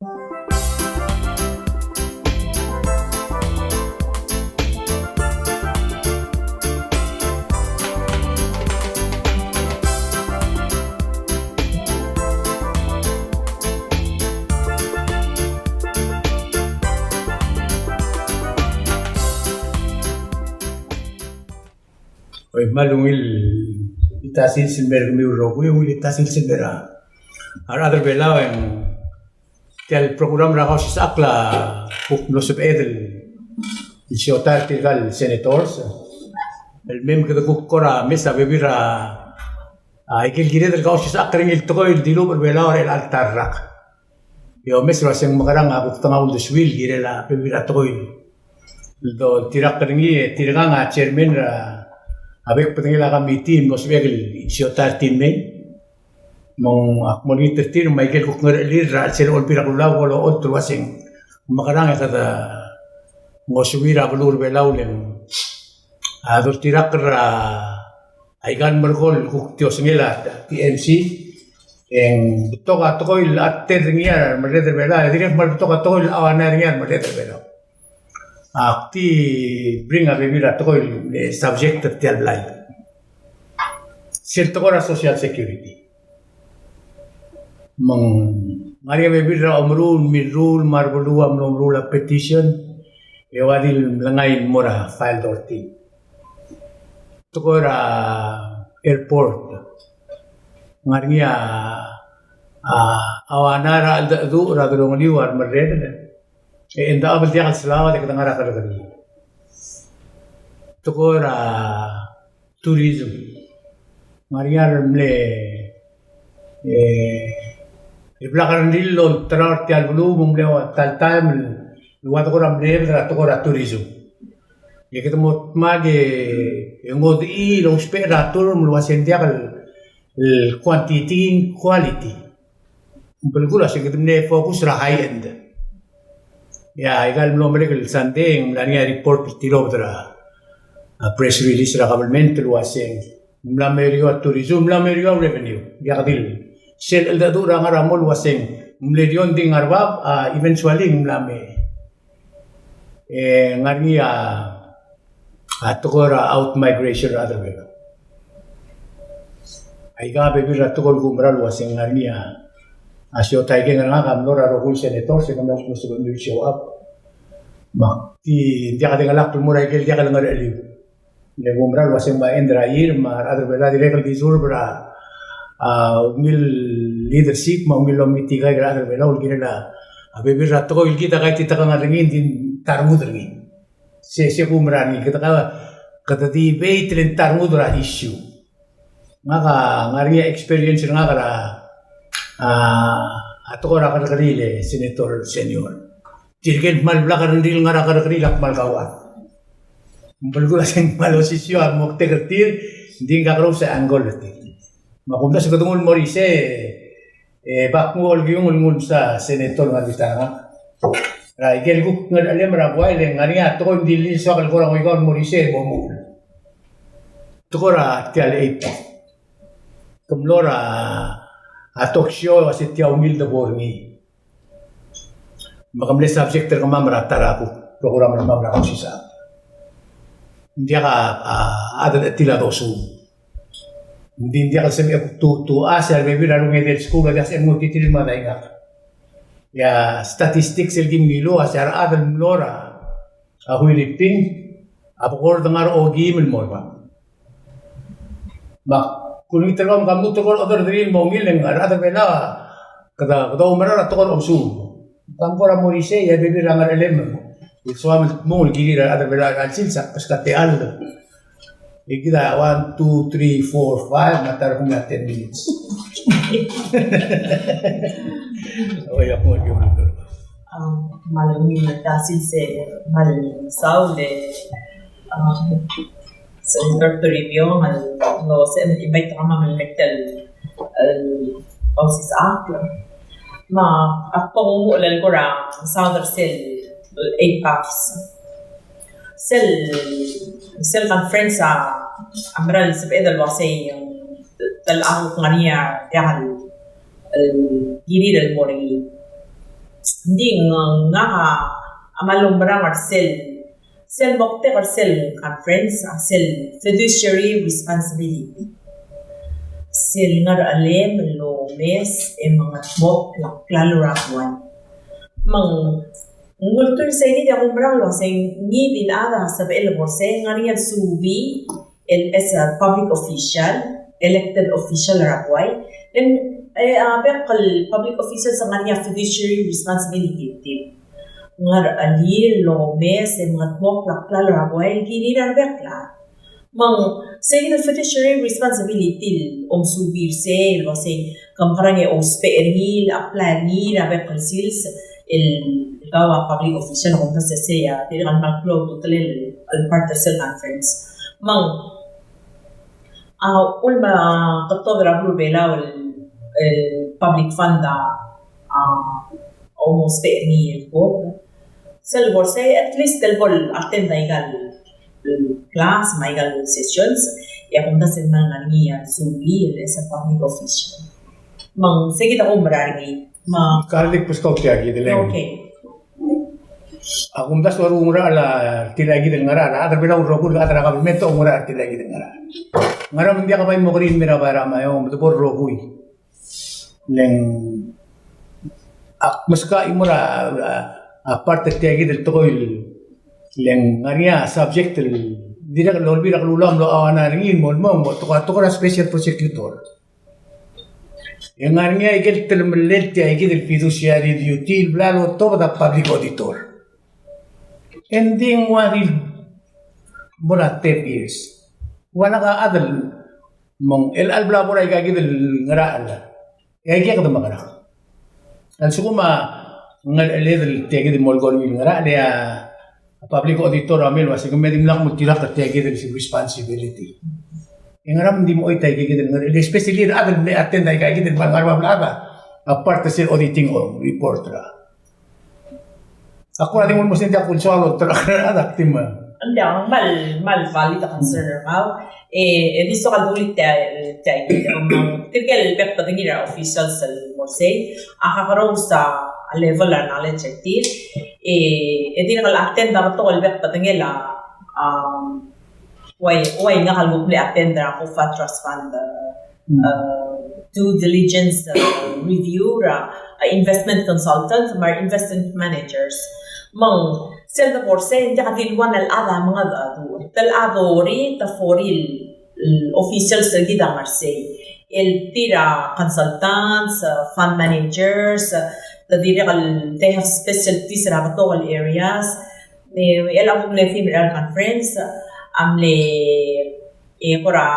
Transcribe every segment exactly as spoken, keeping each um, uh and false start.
Oi, me a ungil el ta sils el mer kemiu el rokui, ungil el ta sils el mer a rechad er Belau e ng tia el program er a Kausisechakl a kuk mlo sebeched el siotai er tirka el senators el mei me kede kuk kora mesa bebil er a, a, ikel kired el kausisechakl er ngii el tekoi el dilubech er Belau er chelecha el ta el rak. E omes el uaseng mekerang a kuk te nguu a uldesuir el kirel a bebil er a tekoi el doltirakl er ngii, e tirkang a chairman er a bek el bedengel a committee el mlo sebechek el siotai er tir el mei. Me ng ak mo olengit er tir me a ikel kuk ngerechelir er a chelsel Olbiil er a Kelulau a bo locholt el uaseng mekerang e kede ngosuir a beluu er Belau el ng, a, doltirakl er a aika el merekong el kuk di osengel a T M C, e ng betok a tekoi el a tedei er ngii a remerreder er Belau, e dirrek el kmal betok a tekoi el a uanai er ngii a remerreder er Belau. Ak di bring a bebil er a tekoi el subject er tia el blai. Sel tekoi er a Social Security. Me ng ngar er ngii a bebil er a omeruul, milruul, me a rebeluu a mlo meruul a petition, e ua di mlengai el mo er a file thirteen. Tekoi er a airport. Ngar er ngii a, a, a uanai er a cheldecheduch er a delongeliu a remerreder. E ng diak el diak el selaod e kede ngar er a kerrekeriil. Tekoi er a tourism. Ngar er ngii a remle, e, e blak a rengrir el olterau er tia el beluu me ng mle ua ta el taem el ua tekoi er a mle er a tekoi er a tourism. E kede mo dmak e ngodechii el ousbech er a term el uaseng diak el, el quantity, quality. Ng belkul a se kede mle focus er a high end. Ia, aika el mlo merek el Sunday, e ng mla er ngii a report el tilobed er a, a, press release er a government el uaseng ng mla meriou a tourism, ng mla meriou a revenue. Diak di el sel cheldecheduch er a ngar er a mong el uaseng ng mle er eou, ng di ngar er bab, a, eventually ng mla me E ngar er ngii a, a tekoi er a out migration er a rechad er a Belau. Aika a bebil er a tekoi el kumerang el uaseng ngar er ngii a, a siotai er ngak a mlo er a rokui el senator, se kemiu a mlo sebechemiu el show up. Me ak di, ng diak dengelakl el mo er a ikel diak el ngercheliu. Le kumerang el uaseng by end er a year me a rechad er a Belau a dirrek el deserve er a, a, ungil leadership me a ungil lomitikai er a rechad er a Belau el kirel a, a bebil er a tekoi el kid a kaititekangel er ngii, ng di ta rengud er ngii. Se, se kumerang er ngii, kede ka, kede debate le ng ta rengud er a issue. Ngak a ngar er ngii a experience er ngak er a, a, a tekoi er a kerrekeriil e Senator Senior. Tirke el kmal blak a rengrir el ngar er a kerrekeriil a kmal kauchad. Ng belkul a se ng kmal osisiu a moktek er tir, ng di ng kakerous a angle er tir. Me a kumdasu e kede nguu el mo er isei, e bak nguu a olkiung el nguu el msa senator el ngar er a bita er ngak. Er a ikel kuk ngerechelem er a buai le ng ngar er ngii a tekoi el di le soak el kora ngoikau el mo er isei e bo mechur. Tekoi er a tia el eight. Ke mlo er a, a talk show el uase tia ungil debo er ngii. Me ke mle subject er kemam er a ta er a kuk program er kemam er a Kausisechakl. Ng diak a, a, a chad el chetil a dosuub. Ng di ng diak el sebechek el tu, tu a se a rebebil er a rungedei el skuul a diak el sebechek el nguu a titir me a daigak. E a statistics el kim ngiluu a se a rechad el mlo er a a Huiriping a bekord ngar er a okeim el mo er bab. Me ak kulengit er kau me ke lmuut el kora oderderir el mo ungil e ng a rechad er a Belau a kede, kede oumerang er a tekoi er a omesuub. Ke mkora mo er isei e a bebil er a ngerechelem el soam el dmung el kirir a rechad er a Belau er a chelsel sel beskak a techall. E kid a one, two, three, four, five, me a ta er kemiu a ten minutes. Oi, ak mo er kemiu. A, kmal ungil el ta sils e kmal mesaul e, a, Senator Toribiong el, el sebechem el invite er kemam el mei er tia el, el Kausisechakl. Me ak bo kumuchel el kora mesaod er sel, el eight paths. Sel, sel conference a, a mera el sebeched el uasei, a, tia el kuk ngar er ngii a diak el, el kirir el mo er ngii. Ng di ngak a, a mlo merang er sel, sel moktek er sel conference a sel fiduciary responsibility. Sel ngar er a lem el omes e mengetmokl a klalo er a buai. Me ng ultuil er sei e di ak oumerang el uasei ngii di el chad a sebechel el bo er sei, ng ngar er ngii a subii el as a public official, elected official er a buai. Then, e, a bek el public officials a ngar er ngii a fiduciary responsibility er tir. Ng ngar er a lem el omes e mengetmokl a klalo er a buai el kirir a rebek el chad. Me ng sei kid el fiduciary responsibility el omsubii er sei el uasei ke mekerang e ousbech er ngii el apply er ngii er a bek el sils el kau a public official. Ng kmo se sei a dirrek el kmal klou a ultutelel el part er sel conference. Me ng a, ulekum a ketod er a beluu er a Belau el, el public fund a, a, ousbech er ngii el kuk. Sel bo er sei, at least el bo el attend aika el, el class, me aika el sessions, e a kumdasu e ng ngar er ngii a subii el as a public official. Me ng sei kid a oumerang er ngii. Me ng kar di kbeskau tia kid el. Okay. A kumdasu a renguk er a tir a kid el ngar er a, a rechad er a Belau el rokui, a rechad er a government a ngar er a tir a kid el ngar er a. Ngera me ng diak a bai mo kerir el mei er a bai er a Maiong, me te bo el rokui. Le ng ak meskau a chimo er a, a, a part er tia kid el tekoi el, le ng ngar er ngii a subject el dirrek el Olbiil er a Kelulau a mlo ua ngii el mo, mo, mo tekoi, tekoi er a special prosecutor. E ng ngar er ngii a ikel telemellel tia kid el fiduciary duty el bla lotobed a public auditor. E ng di ng ua di bo er a ten years. Ua lak a chad el mong, el chad el bla bo er aika kid el ngerachel. E aika kede mekerang. A lsekum a ngerecheled el tia kid el mo el kora el ngerachel e a public auditor a mle uasei ke me dimlak mo oltirakl er tia kid el responsibility. E ngera me ng di mo choit aika kid el ngerachel, especially er a chad el mle attend aika kid el ngar er a bab el chad a part er sel auditing report er a. Ak kora di mo mesen tia kuk soal el olterau er a chad a ktim. Ng di kmal, kmal valid a concern er kau. E, e di soak el dulii tia, tia, tirke el bek el bedengir a officials el mo er sei a kakerous a level er a knowledge er tir. E, e dirrek el attend a betok el bek el bedengel a, um, uai, uai ngak a kuk mle attend er a COFA Trust Fund, uh, due diligence, uh, review er a, uh, investment consultants me a re investment managers. Me ng sel debo er sei, ng diak di el ua el chad a mengedecheduch. Te el chad a uriul, te four el, el officials er kid a ngar er sei. El tir a consultants, uh, fund managers, uh, te dirrek el, they have specialties er a betok el areas. E, el a kuk mle theme er a conference a mle, e, kora,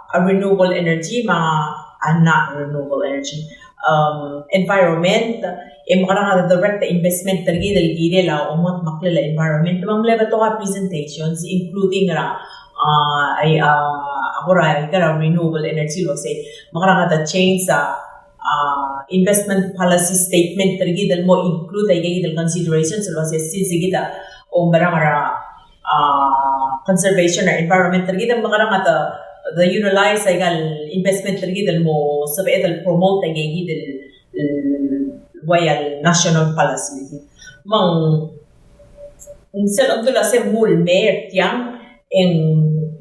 a renewable energy me a, a not renewable energy. Um, environment, e mekerang a direct investment er kid el kirel a omengetmeklel a environment, me ng mle betok a presentations, including er a, a, a, a kora, a kora renewable energy el uasei. Mekerang a change a, a, investment policy statement er kid el mo include aika kid el considerations el uasei since kid a oumerang er a, a, conservation er a environment er kid, mekerang a de, de utilize aika el investment er kid el mo sebeched el promote aika kid el, el, uai el national policy. Me ng, ng sel omdasu el uasei ng mle mer tiang, e ng,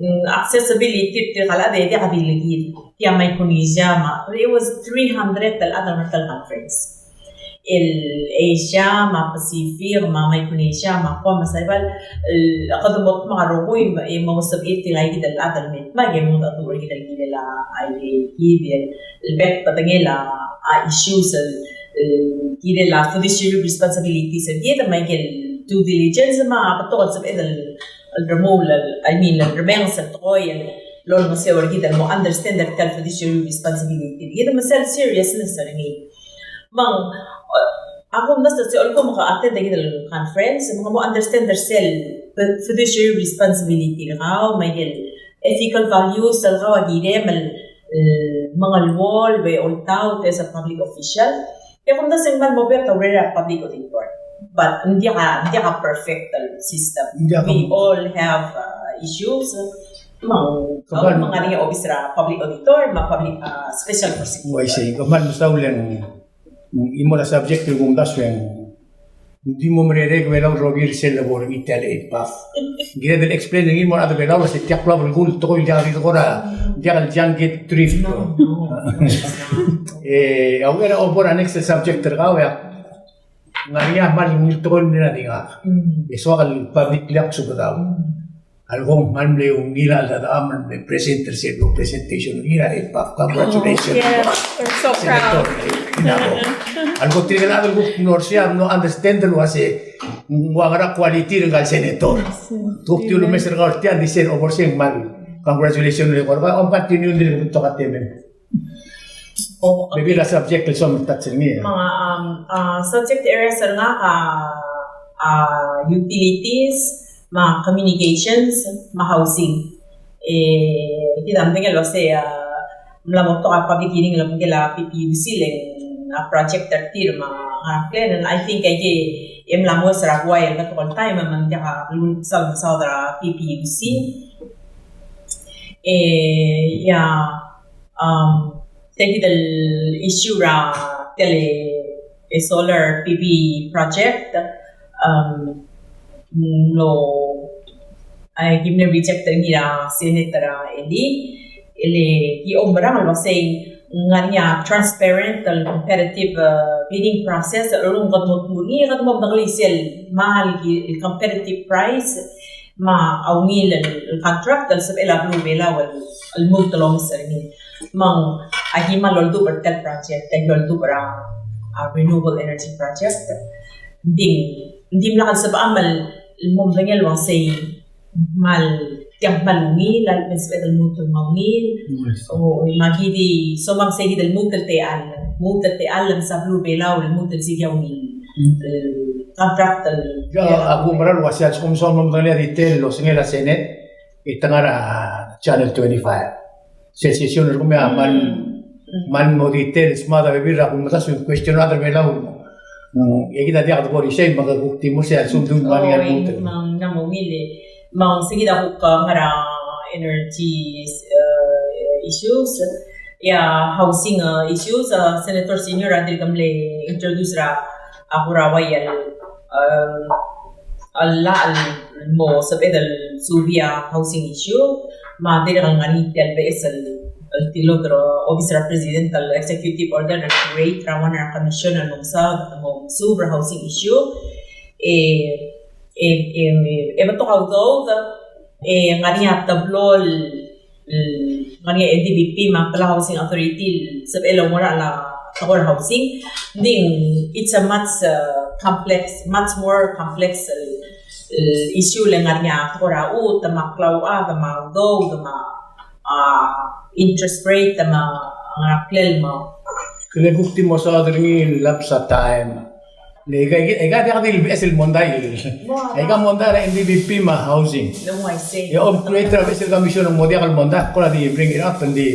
ng accessibility er tirka el chad e diak di lekid. Tia Micronesia me a, it was three hundred el chad el ngar er tia el conference. El Asia me a Pacific me a Micronesia me a Guam me a Saipan, el, kede mo dmak a rokui, e mo sebechir tirka el chad el mei, me a ke mo dmak a rokui el kirel a, a, el, el bek el bedengel a, a, issues el, el kirel a fiduciary responsibilities el kirel, me a ikel due diligence me a betok el sebeched el, el remuul el, I mean, el remenges el tekoi el, el olengeseu er kid el mo understand er tia el fiduciary responsibility er kid me sel seriousness er ngii. Me ng, a kumdasu el uasei a lsekum ke attend er kid el conference, me ke mo understand er sel fiduciary responsibility er kau, me a ikel ethical values el kau a kirem el, el mengeluolu e oltaut as a public official. E a kumdasu e ng kmal mo beot a urerel a public auditor. But ng diak a, ng diak a perfect el system. Ng diak a. We all have, uh, issues. Me ng, kmal, me ng ngar er ngii a obis er a public auditor, me a public, uh, special prosecutor. Uaisei, kmal mesaul e ng, ng chimo er a subject el kumdasu e ng Ng di mo merek er a Belau el rokir er sel lebo er ngii tia el EPAF. Ng kired el explain er ngii el mo er a rechad er a Belau el se tia el klou el tekoi el diak di kora, diak el junket trip. E, a uchei er a bo er a next subject er kau e a ngar er ngii a kmal ungil tekoi el mle er a di ngak. E soak el public el subedau. A leko ng kmal mle ungil a cheldechedecham el mle present er sel bo presentation er ngii er a EPAF. Congratulations. Yes, we're so proud. Senator, e, Inabo. A leko tirke el chad el kuk mlo er sei a mlo understand el uase ng ua ngera quality er ngka el senator. Yes, yes. Kuk di ulemes er kau er tia, di sel over sei ng kmal congratulations er kau. Kom continue el dirk betok a temem. O, okay. Maybe a subject el soam el touch er ngii. Me a, um, a, subject areas er ngak a, a, utilities, me a communications, me a housing. E, kid a medengei el uase, a, mla mo betok a public hearing el obengkel a PPUC le ng, a, project er tir me a, a, plan, and I think aike e mla mo er a buai el betok el taem me ng diak a lulsal mesaod er a PPUC. E, ia, um, tia kid el issue er a tia el, e, solar PV project, um, ng mlo, a, ki mle reject er ngii er a Senate er a elii, e le ki oumerang el uasei ng ngar er ngii a transparent el competitive, uh, bidding process, el ng kede mo, ng kede mo medengelii sel kmal ki, el competitive price, me a ungil el, el contract el sebechel a beluu er a Belau el, el lmuut el omes er ngii. Me ng, a ki kmal oldubech er tia el project, a ki oldubech er a, a, renewable energy project. Ng di, ng dimlak el sebecham el, el mo medengei el uasei kmal, tiang kmal ungil, a lebo el sebeched el lmuut el mo ungil. O, me a ki di, soam a sei kid el lmuut el techall, lmuut el techall el msa beluu er a Belau, lmuut el sei kid a ungil. Contract el. Ia, a kumerang el uasei a lsekum soam el mo medengelii a detail el osengel a Senate, e te ngar er a channel twenty-five. Sel session er kemiu a kmal, kmal mo detail, sma a bebil er a kumdasu el question er a rechad er a Belau. Mm, e kid a diak debo er isei, me ke kuk di mo sei a lsekum ng di kmal ngar er ngii a lmuut. Me ng mla mo ungil e. Me ng sei kid a kuk ngar er a energy, uh, issues. Ia, housing, uh, issues, uh, Senator Senior a dirk mle introduce er a, a kora ua el, um, a llach el mo sebeched el subii a housing issue, me a dirrek el ngar er ngii tia el beches el, el tilobed er a obis er a President el executive order el create er a one er a commission el mo mesaod, mo mesuub er a housing issue. E, e, e, e betok a udoud, e ngar er ngii a teblo el, el, ngar er ngii a LDBP me a Palau Housing Authority el sebechel el oungerachel a tekoi er a housing. Ng di, it's a much, uh, complex, much more complex, uh, uh, issue le ngar er ngii a tekoi er a chutem me a klauchad me a udoud me a, uh, interest rate me a, uh, ngklel me a. Kede kuk di mo mesaod er ngii el lapse a taem. Le aika, aika, aika diak di el beches el mondai. Aika mondai er a LDBP me a housing. E om create er a beches el commission el mo diak el mondai, kora di bring it up and di.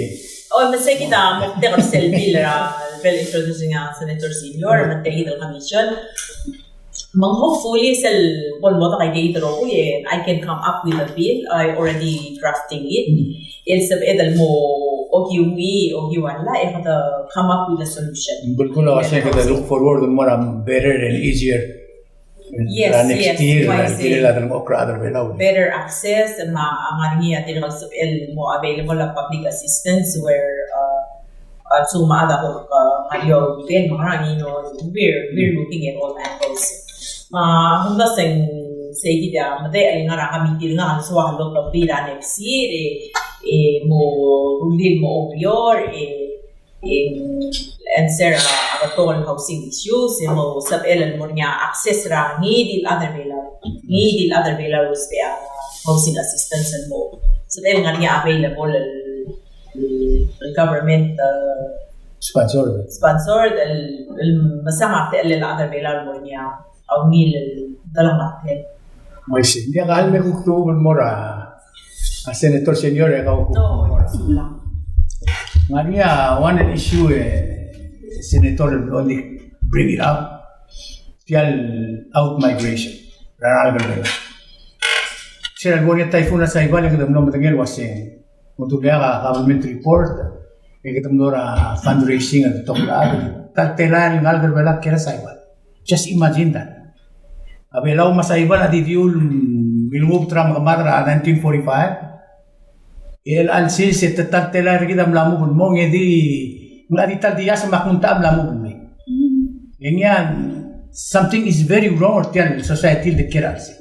O, me sei kid a moktek er sel bill er a, el bill introducing a Senator Senior, me tia kid el commission. Me ng hopefully sel bo el mo diak a kid el rokui, e I can come up with a bill, I already drafting it. El sebeched el mo okiu ngii, okiu a llach, e kede come up with a solution. Ng belkul a uasei kede look forward el mo er a better and easier. Yes, er a next year, me a kirel a delengchokl er a rechad er a Belau. Better access, me a ngar er ngii a dirrek el sebechel el mo available a public assistance where, uh, a lsekum a chad a kuk, uh, ngar er eou a ududel, me a ngar er ngii, you know, we're, we're looking at all angles. Me a kumdasu e ng sei kid a medechel el ngar er a committee el ngar er a soak el otobed er a next year, e, e mo rullii el mo oureor, e, e answer a, a betok el housing issues, e mo sebechel el mo er ngii a access er a ngii di el chad er a Belau, ngii di el chad er a Belau el sebechel a housing assistance el mo sebechel el ngar er ngii a available el, el, el government, uh, sponsored, sponsored el, el mesang a techellel a chad er a Belau el mo er ngii a a ungil el delengchokl. Uaisei, ng diak a leme kuk tuobed el mo er a, a Senator Senior e kau kuk mo er a. Ngar er ngii a one el issue e Senator el only bring it up, tia el out migration er a rechad er a Belau. Sel bo er ngii a typhoon er a Saipan e kede mlo medengei el uasei, mo dulii a government report, e kede mlo er a fundraising el betok el chad, ta el telael el ngalek er a Belau el kiei er a Saipan. Just imagine that. A Belau me a Saibal a di diul milngubet er a mekemad er a nineteen forty-five. E chelecha el sils e te ta el telael er kid a mla move el mong e di, ng di ta el dias me a kungta a mla move el mei. E ngii a something is very wrong er tia el society el de kiei er a chelsel.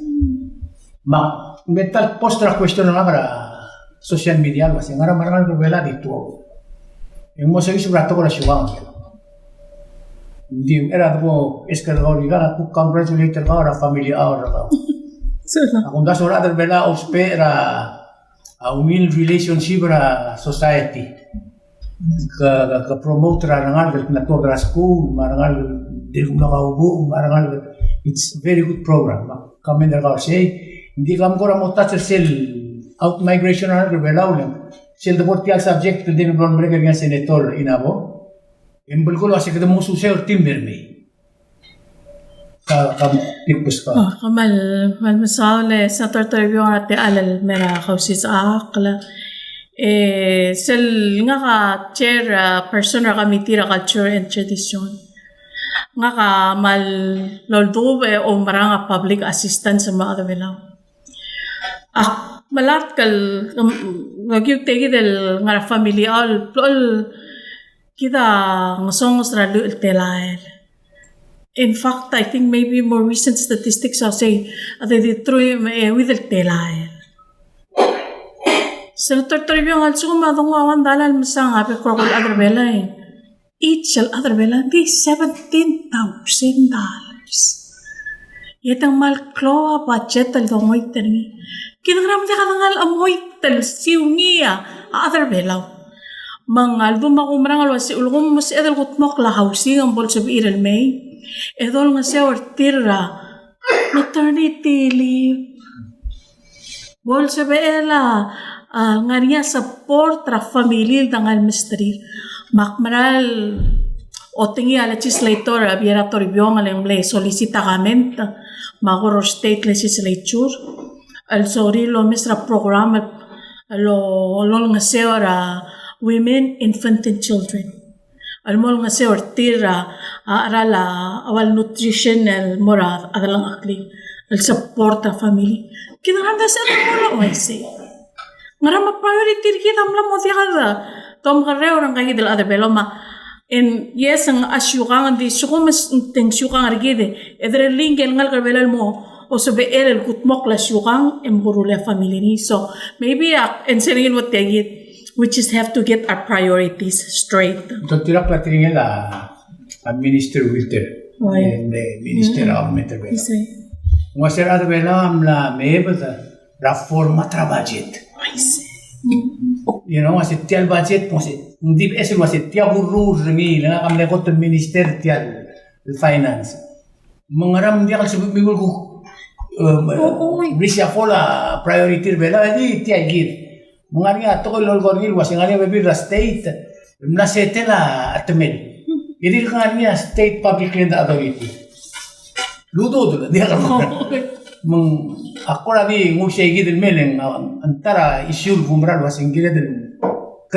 Me a, me ta el post er a question er ngak er a social media el uase ngera me a rengalek er a Belau a di tuobed. E ng mo soiseb er a tekoi er a siukang. Ng di, er a debo, esker kau er ngii, ak congratulate er kau er a family hour er kau. Sure. Ak omdasu er a rechad er a Belau a ousbech er a, a ungil relationship er a society. Ke, ke, ke promote er a rengalek el kmo tuobed er a skuul, me a rengalek el dirk mlo kaubuch, me a rengalek el, it's very good program. Me ak commend er kau er sei, ng di kam kora mo touch er sel outmigration er a rengalek er a Belau le ng, sel debo er tia el subject el dirk mlo merek er ngii a Senator Inabo. E ng belkul el uase kede mo ousbech er tir el mer mei. Ka, ka, big push ka. Oh, kmal, kmal mesaul e Senator Toribiong er a techall el mer a Kausisechakl. E, sel ngak a chair, a, person er a committee er a culture and tradition. Ngak a kmal oldubech e oumerang a public assistance el mo er a rechad er a Belau. Ak melatk el, em, okiu tia kid el ngar er a family hour el, el, kid a ngesonges er a lluich el telael. In fact, I think maybe more recent statistics a sei, a di, di truich me a euid el telael. Senator Toribiong, a lsekum a donguu a one dollar el mesang a bek el rokui el chad er a Belau, each el chad er a Belau ng di seventeen thousand dollars. E te ng kmal klou a budget el dongoit er ngii. Kid a ngera me ng diak a dengar el chemoit el siungii a chad er a Belau. Me ng a ldu me a kumerang el uase ulekum mo sebeched el kudmokl a housing me bo lsebechir el mei, e dolengeseu er tir er a maternity leave. Bo lsebechel a, a, ngar er ngii a support er a family el dengai el mesterir. Me ak mera el otengii a legislator, a Biera Toribiong, el ng mle solicit a comment, me a Koror State Legislature, el sorir el omes er a program, el o, olengeseu er a women, infant and children. El mo olengeseu er tir a, a, cheral a, a malnutrition el mo er a delengcheklir, el support a family. Kid a ngera me ng sebeched el mo er a uaisei. Ngera me a priority er kid a mla mo diak a domekerreu er ngka kid el chad er a Belau me a, and yes, ng a siukang, ng di sekum e ng siukang er kid e, e derellii ngike el ngalek er a Belau el mo, o sebechel el kudmokl a siukang, e mo rullii a family er ngii. So, maybe a, e ng sel ngii el mo tia kid, we just have to get our priorities straight. Doltirakl a tiringel a, a Minister Wilter. Oi. E, e, Minister er a government er a Belau. Isei. Ng uase a rechad er a Belau a mla mebed er a format er a budget. Isei. You know, uase tia el budget, uase, ng di beches el uase tia kurruul er ngii, le ngak a mle kot el minister tia el finance. Me ngera me ng diak el sebechemiu el kuk, em, reshuffle a priority er a Belau, e di tia kid. Me ng ngar er ngii a tekoi el olekoi er ngii el uase ng ngar er ngii a bebil er a state el mla settle a temel. E dirk ngar er ngii a State Public Land Authority. Lududel, diak el. Me ng, ak kora di nguu sei kid el mei e ng, a, ng ta er a issue el kumerang el uase ng kired el,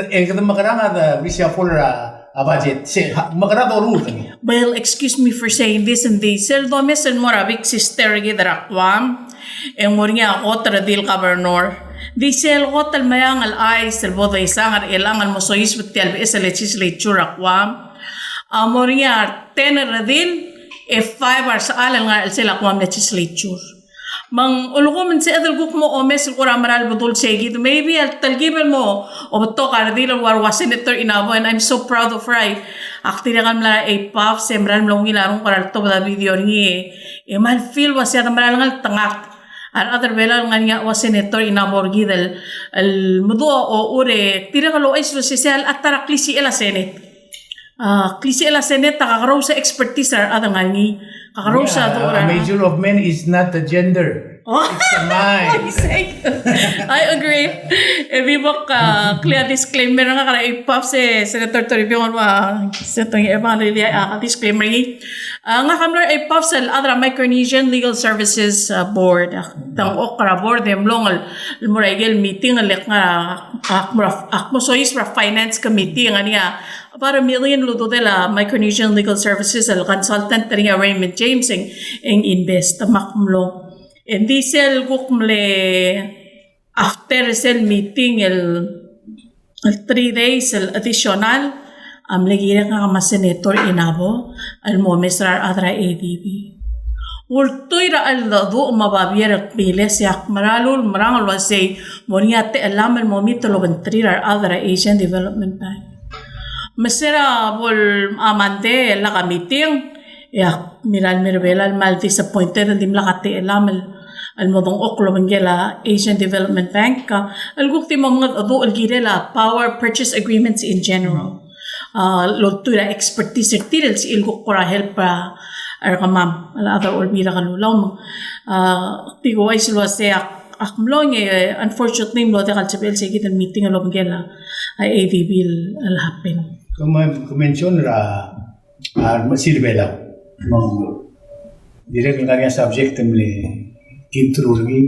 e kede mekerang a de reshuffle er a, a budget. Se, ha, mekerang a doruul. Well, excuse me for saying this, ng di sel domes el mo er a big sister kid er a Guam, e ng mo er ngii a kot el redil governor. Di sel kot el meang el chais el bo doisang er chelechang el mo soiseb er tia el beches el legislature er a Guam a mo er ngii a ten el redil, e five a resechal el ngar er a chelsel a Guam legislature. Me ng ulekum ng sebeched el kuk mo omes el kora mera el bedul sei kid, maybe a telkib el mo obetok a redil el ua rua Senator Inabo, and I'm so proud of her. Ak dirrek el mla er a APUFS, e mera el mla ungil a renguk er a letobed a video er ngii, e kmal feel el uase a de mera el ngeltengat a rechad er a Belau el ngar er ngii a ua Senator Inabo er kid el, el meduch a ochur e dirrek el ouchais el uase sei a ta er a klisichel a Senate. A klisichel a Senate a kakerous a expertise er a rechad el ngar er ngii. Kakerous a, yeah, duch er a, a measure of men is not a gender. Oh. It's a mine. I agree. E di bo kuk, uh, clear disclaimer er ngak er a EPAF, se Senator Toribiong el ua, se tong e bang di, uh, disclaimer er ngii. Uh, ngak a mlo er a EPAF sel chad er a Micronesian Legal Services, uh, Board. Ak tang ok er a board e mlong el, el mo er a ikel meeting el, ak ngak, ak mo er a, ak mo soiseb er a Finance Committee, ng ngar er ngii a about a million el ududel a Micronesian Legal Services el consultant er ngii a Raymond James e ng, e ng invest me ak mlong. E ng di sel kuk mle after sel meeting el, el three days el additional, a mle kirek ngak me a Senator Inabo el mo omes er a rechad er a ADB. Ultuil er a cheldecheduch me a babier el kmiles e ak mera el ulemerang el uasei mo er ngii a techellam el mo meet el obengterir a rechad er a Asian Development Bank. Me se er a bo el, a, Monday e lak a meeting, e ak mirrael el mer a Belau el kmal disappointed el dimlak a techellam el, el mo dengchokl el obengkel a Asian Development Bank, a, el kuk di mo mengedecheduch el kirel a power purchase agreements in general. A, el ultuil er a expertise er tir el sebechir el kuk kora help er a, er kemam el chad er a Olbiil er a Kelulau me, a, di ko uaisei el uasei ak, ak mlong e, unfortunately, mlo diak el sebechel se kid el meeting el obengkel a, a ADB el, el happen. Ke me, ke mention er a, a, remechesil Belau. Me ng dirrek el ngar er ngii a subject el mle intro er ngii.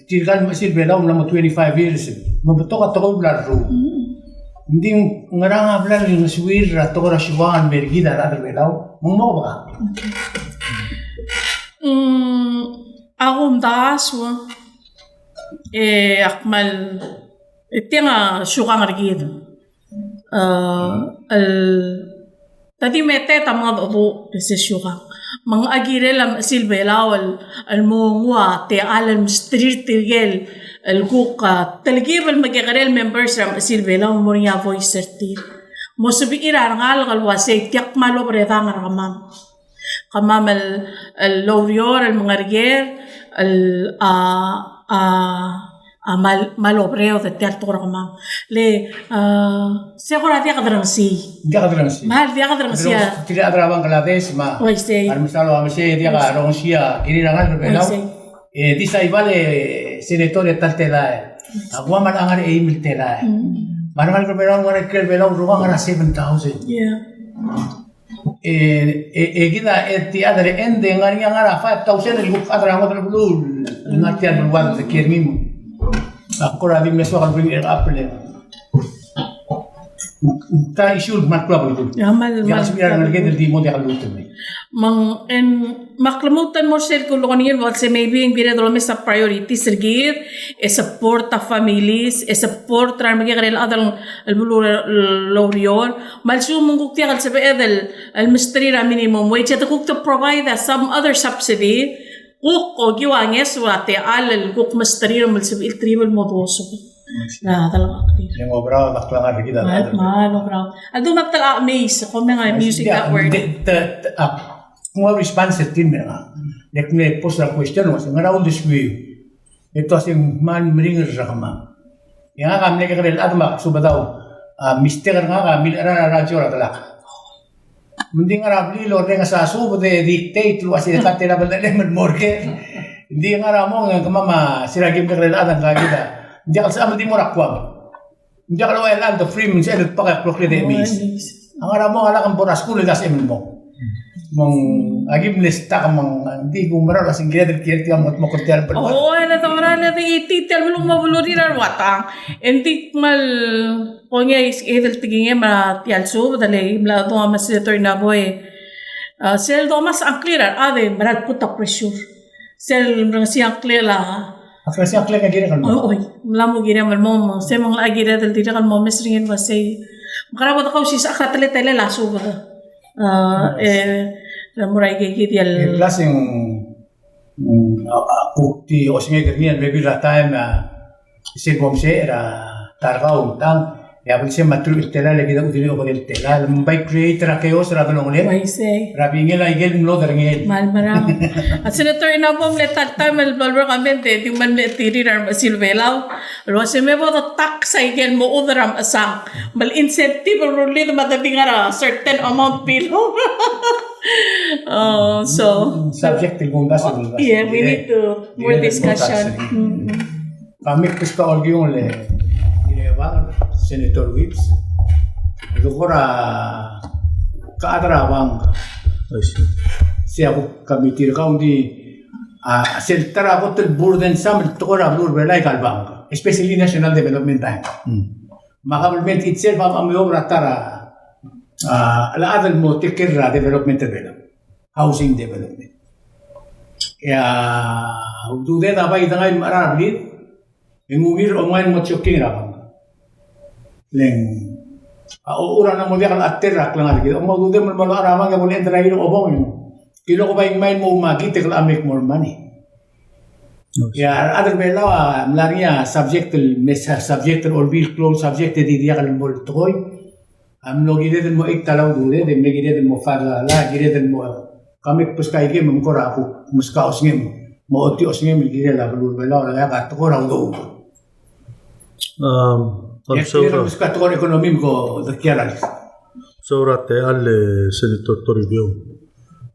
Tirka el remechesil Belau a mla mo twenty-five years. Me betok a tekoi el bla lerruul. Ng di ngera a bla lengesuir er a tekoi er a siukang el mer kid a rechad er Belau. Me ng mo kebekak. Mm, a kumdasu a, e, ak kmal, e, tiang a siukang er kid. A, el, te di meteet a mengedecheduch er se siukang. Me ng kirel a remechesil Belau el, el mo nguu a techall el msterir tirke el, el kuk, a, telkib el mekekerei el members er a remechesil Belau el mo er ngii a voice er tir. Mo sebechir a rengalek el uasei tia kmal obredang er kemam. Kemam el, el oureor, el mengerker, el, a, a, a kmal, kmal oberaod er tia el tekoi er kemam. Le, a, se kora diak derengesii. Diak derengesii. Kmal diak derengesii. Tirke el chad er a Bangladesh me a, uaisei, a remesal a uaisei, diak a rongesii a kirir a ngalek er Belau. Uaisei. E di Saibal e senator e ta el telael. A Guam a ngar er a eim el telael. Mm. Me a rengalek er Belau, ngar er a ikrel Belau, rokui a ngar er a seven thousand. Yeah. E, e, e kid a, e, at the other end, e ngar er ngii a ngar er a five thousand el kuk chad er a ngodech el beluu el ngar tia el beluad el kiei er ngii. Ak kora di mle soak el bring it up el ta issue el kmal klou a belkul. Ia, kmal, ia, kmal sebechir a rengeleked el di mo diak lluut el mei. Me ng, em, me ak lmuut el mo er sel kulekoi er ngii el uasei maybe ng kired el omes a priorities er kid, e support a families, e support er a remekekerei el chad el beluu el oureor. Me a lsekum ng kuk diak el sebeched el, el msterir a minimum wage, e te kuk te provide a some other subsidy, kuk okiu a ngeso a techall el kuk msterir me ng sebechir el tir el mo duosukid. Ng di a delengcheklir. Ng oberaod a klengar er kid a, me a, me a oberaod. A ldu me a ta el, a, amaze, kau me ng, I'm using that word. Te, te, a, kung a response er tir me ng, le kung e pose er a question el uasei, ngera uldesuiu? E te uasei ng kmal meringel er kemam. E ngak a mle kekerei el chad me ak subedau a mistake er ngak a milecherael er a radio er a delak. Me ng di ngar er a blil el orrenges a subed e dictate el uasei ka tela beldechelem el mo er ker. Ng di ngar er a mong e kemam a sera kim kekerei el chad a ngka kid a, ng diak el sebecham el di mo er a Guam. Ng diak el ua el chad el free me ng sebeched el dpak e kloklir e mei. A ngar er a mong a lak bo er a skuul e di sebechem el mong. Me ng, aki mle stuck me ng di kumerang el uasei ng kired el kiei er tia el mo, mo kuk tia el beluu. O, e le te mera el di tia el beluu mo belurir a rua tang. E ng di kmal Kongei a isei el tekingem er tia el subed, e le mla dua me a Senator Inabo e, a, sel domes a ngklir a rechad e mera el put a pressure. Sel mrengesii a ngklel a, a mrengesii a ngklel a kirek el mo. Oi, oi, mla mo kirem el mo, mo, se me ng kired el dirrek el mo omes er ngii el uasei, mekera bo dekausisechakl a teletelel a subed. A, e, le mo er a ikakid el. E, plus ng, mm, a, a, kuk di osengek er ngii el maybe er a taem, a, sel bo msecher er a ta er kau me tang, e a blsem a truich el telael e kid a chudelii a okedei el telael, me ng bai create er a chaos er a delongeled. Uaisei. Er a bingel a ikel mlo derengel. Kmal merang. A Senator Inabo a mle ta el taem el bla el recommend e di kmal mle tirir a remechesil Belau el uasei me bo de tax a ikel mechudel er a mechesang. Me le incentive el rullii me te di ngar er a certain amount below. Oh, so subject el kumdasu el, yeah, we need to more discussion. Mm-mm. Kemiu a meskak a olkiung el, e, Senator Whipps, e kora, ka a ta er a bank. I see. Se a kuk committee er kau ng di, a, sel ta er a kot el burdensome el tekoi er a beluu er a Belau aika el bank, especially National Development Bank. Mm. Me a government itself a, a mo obra ta er a, a, a chad el mo take care er a development er a Belau, housing development. E a ududed a bai dengai el mechar a blid, e ng ungil er a omengai el mo choking er a bank. Le ng, a, o, ura ng mo diak el ater er a klengar er kid. Ng mo ududem el mo locha er a bank e bo le enter er a irob obong. Kilo ko bai ngmai el mo makit e kila make more money. Okay. E a rechad er a Belau a mla er ngii a subject el, mes a subject el olbiil el klou el subject e di diak el mo tekoi. A mlo kired el mo cheik ta el ududed, e mle kired el mo file a llach, kired el mo, kemiu a meskak a ikel me ng kora kuk meskak a osengem, mo ochotii a osengem el kirel a beluu er a Belau, el ngar er a tekoi er a udoud. Um, e a kirel a meskak a tekoi er a economy me ko dekial a. Soura te ale Senator Toribiong.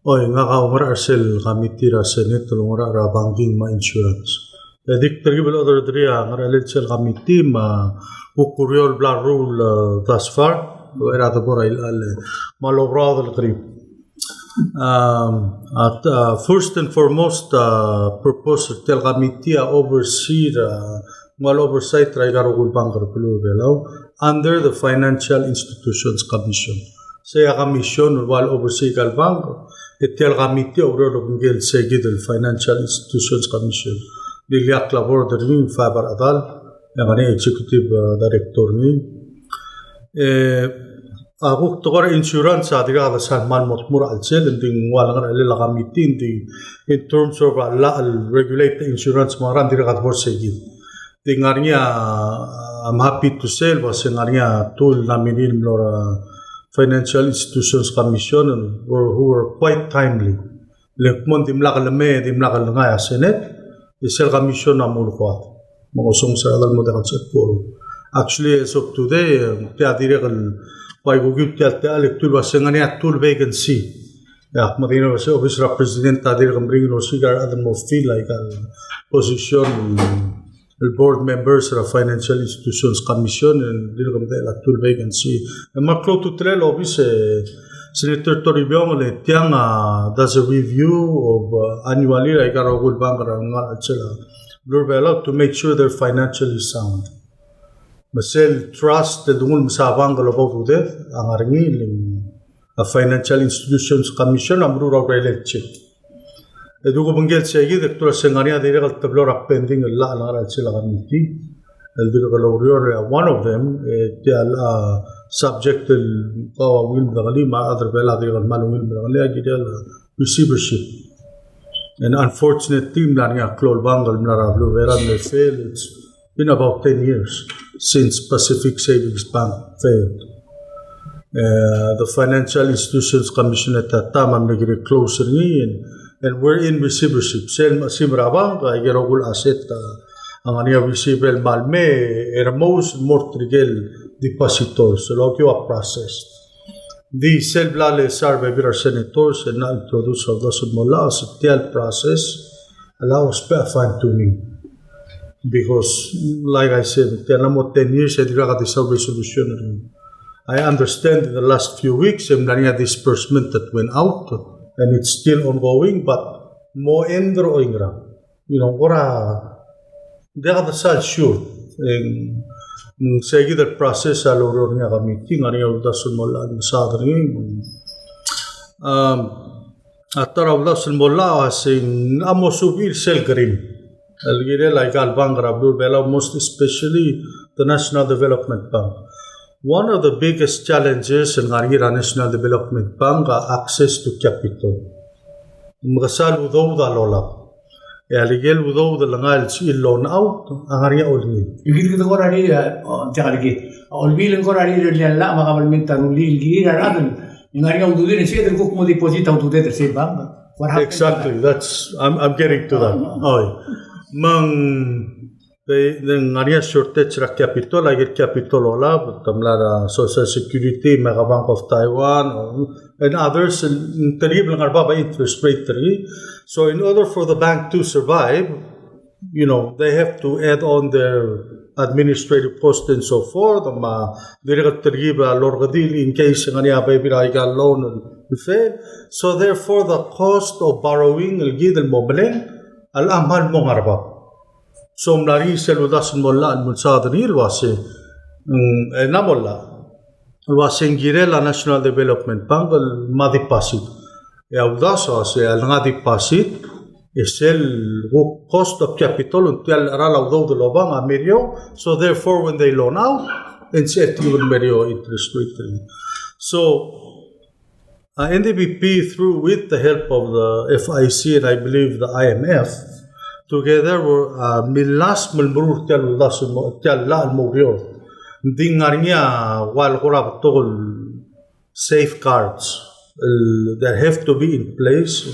Oi, ngak a oungerachel er sel committee er a Senate el oungerachel er a banking me a insurance. E dik terkib el order er a ngerchelel sel committee me a kuk uriul el bla leruul, e, thus far, e er a debo er a ilecha el, me a lobraod el kerib. Um, at, uh, first and foremost, uh, purpose er tia el committee a oversee, uh, ng ua el oversight er aika el rokui el bank er a beluu er a Belau under the Financial Institutions Commission. Sei a commission el ua el oversee aika el bank, e tia el committee a oureor el obengkel se kid el Financial Institutions Commission. Ng di ileakl a board er ngii, five er a chedal, e ng ngar er ngii a executive, uh, director er ngii. E, a kuk tekoi er a insurance a dirkak de sal kmal mo tmuu er a chelsel, ng di ng ua el ngerchelel a committee, ng di in terms of a llach el regulate the insurance me a ngerang, ng dirkak de bo er se kid. Ng di ngar er ngii a, I'm happy to say, el ua se ng ngar er ngii a two el nominee el mlo er a Financial Institutions Commission, who were, who were quite timely. Le kmo ng dimlak el mei, dimlak el ngai a Senate, e sel commission a mo ulkoad. Me ng osenged er a chedal el mo diak el sebechel el forum. Actually, as of today, e, tia dirrek el bai kuk tia el techall e kdu el ua se ng ngar er ngii a two el vacancy. E ak medengei el ua se obis er a President a dirk meringel el osiik a rechad el mo fill aika el position el board members er a Financial Institutions Commission, e dirk medechel a two el vacancy. E me a klou a ultutelel a obis, e, Senator Toribiong, le tiang, a, does a review of, a, annually er aika el rokui el bank er a ngar er a chelsel a beluu er a Belau to make sure they're financially sound. Me sel trust el denguu el mesa bank el oba ududed a ngar er ngii, le ng a Financial Institutions Commission a meruul a urerel el check. E di kuk obengkel se kid e kdu el ua se ng ngar er ngii a dirrek el teblo er a pending el llach el ngar er a chelsel a committee el dirrek el oureor, e one of them, e tia el, a, subject el kau a ungil medengelii me a rechad er a Belau a dirrek el kmal ungil medengelii a kirel a receivership. And unfortunately, ng mla er ngii a klou el bank el mla er a beluu er a Belau el fail. It's been about ten years since Pacific Savings Bank failed. Uh, the Financial Institutions Commission at that time a mle kirel close er ngii, and, and we're in receivership. Sel mechesimer a bank, aike el rokui el asset, uh, a ngar er ngii a receiver el kmal mei, e rremous el mo er tirke el depositors, el okiu a process. Di sel bla le sa er a bebil er a senators e ng introduce a uldasu el mo llach a se tia el process a lousbech a fine tuning. Because, like I said, tia el mo ten years e dirkak a di sel resolution er ngii. I understand in the last few weeks e ng mla er ngii a disbursement that went out and it's still ongoing, but mo end er oingerang. You know, kora diak de sal sure. E ng, ng se kid el process a loureor er ngii a committee, ng ngar er ngii a uldasu el mo llach el mesaod er ngii. Um, a ta er a uldasu el mo llach a se ng mo subir sel kerim el kirel aika el bank er a beluu er a Belau, most especially the National Development Bank. One of the biggest challenges el ngar er ngii er a National Development Bank a access to capital. Me kesai el udoud a lolab. E a ikel udoud el ngai el sebechir el loan out a ngar er ngii a olngil. Ng kid kede kora ririr, o, tia kid. A olbiil e ng kora ririr el llach me a kabelment a rullii el kirir a rechad el ngar er ngii a ududir e ng sebeched el kuk mo deposit a ududed er sei el bank. What happened to that? Exactly. That's, I'm, I'm getting to that. Oh, no. Oi. Me ng Ng ngar er ngii a shortage er a capital, aike el capital el olab, te mla er a Social Security, me a Bank of Taiwan, and others, ng telkib el ngar er a bab a interest rate er ngii. So in order for the bank to survive, you know, they have to add on their administrative cost and so forth, me a dirrek el telkib a lorrekedii in case ng ngar er ngii a bebil er aika el loan el fail. So therefore, the cost of borrowing el kid el mo meleng a locha kmal mo ngar er a bab. So ng mla er ngii sel uldasu el mo llach el mo saod er ngii el uase, mm, e ng mo llach el uase ng kirel a National Development Bank el mo deposit. E a uldasu a uase a lengai a deposit, e sel kuk cost of capital, ng tia el cheral a udoud el obang a meriou. So therefore, when they loan out, e ng sel telkib el meriou a interest rate er ngii. So, Uh, N D B P, through, with the help of the F I C and I believe the I M F, together were, uh, millasem el meruul tia el uldasu el mo, tia el llach el mo oureor. Ng di ngar er ngii a ua el kora betok el safeguards el, that have to be in place.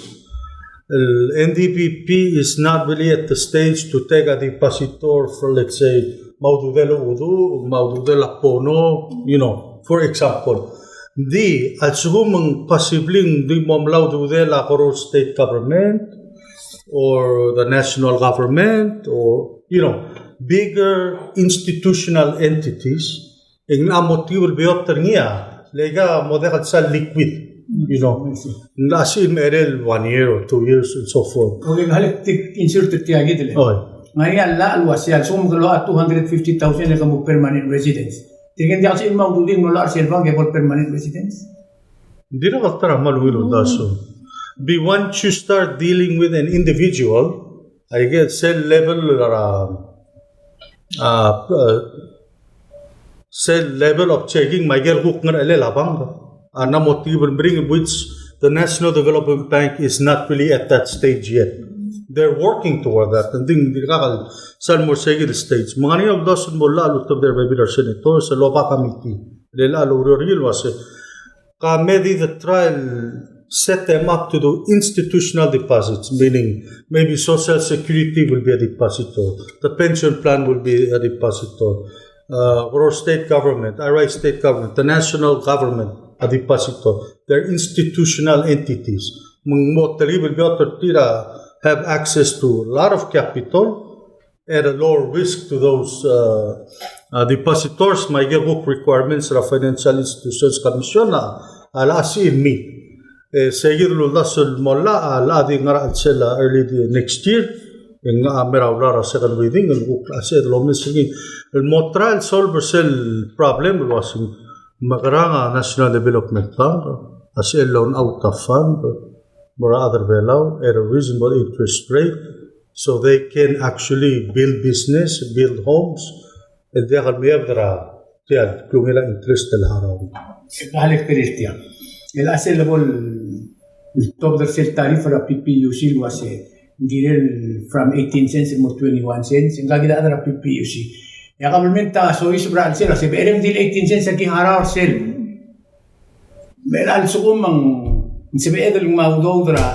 El N D B P is not really at the stage to take a depositor for, let's say, me a ududel a Uduch, me a ududel a Pono, you know, for example. Ng di, a lsekum ng possibly ng di mo mla ududel a Koror State Government or the national government or, you know, bigger institutional entities, e ng mo telkib el beot er ngii a, le aika mo diak el sal liquid, you know. Ng locha sebechir el mecherei el one year or two years and so forth. Okay, ng halik tik insert er tia kid el. Oi. Ng ngar er ngii a llach el uase a lsekum ke loia two hundred fifty thousand e ke mo permanent residence, tirke ng diak el sebechir el mo ududii el mo llach er sel bank e bo el permanent residence? Ng dirrek el ta er a kmal ungil el uldasu. Be once you start dealing with an individual, aike sel level er a, a, a, sel level of checking me aike el kuk ngerechelel a bank a ng mo telkib el meringel, which the National Development Bank is not really at that stage yet. They're working toward that. Ng di ng dirkak el sal mo er seikid el stage. Me ng ngar er ngii a uldasu el mo llach el ultebedii a rebebil er a senator, sel oba committee el llach el oureor er ngii el uase, ka me di the trial set them up to do institutional deposits, meaning maybe Social Security will be a depositor, the pension plan will be a depositor, uh, Koror State Government, Airai State Government, the national government, a depositor. They're institutional entities. Me ng mo telkib el beot er tir a have access to a lot of capital at a lower risk to those, uh, uh, depositors, me aike el kuk requirements er a Financial Institutions Commission a, a locha sebechir el meet. E seikid el uldasu el mo llach a, a locha di ngar er a chelsel a early the next year, e ng locha mei er a ura er a second reading, el kuk locha sebeched el omes er ngii el mo try el solve er sel problem el uase ng mekerang a National Development Bank a sebechel el loan out a fund el mo er a chad er a Belau at a reasonable interest rate, so they can actually build business, build homes, e diak el meiebed er a tia el klungel a interest el harau. Ka halik er tia. El a sel bo el tobed er sel tariff er a P P U C el uase ng kirel from eighteen cents el mo twenty-one cents, e ng kakid a chad er a P P U C. E a kabelment a soiseb er a chelsel, a se becherei me ng di el eighteen cents a ki harau er sel. Me a lsekum ng sebeched el ngmai a udoud er a,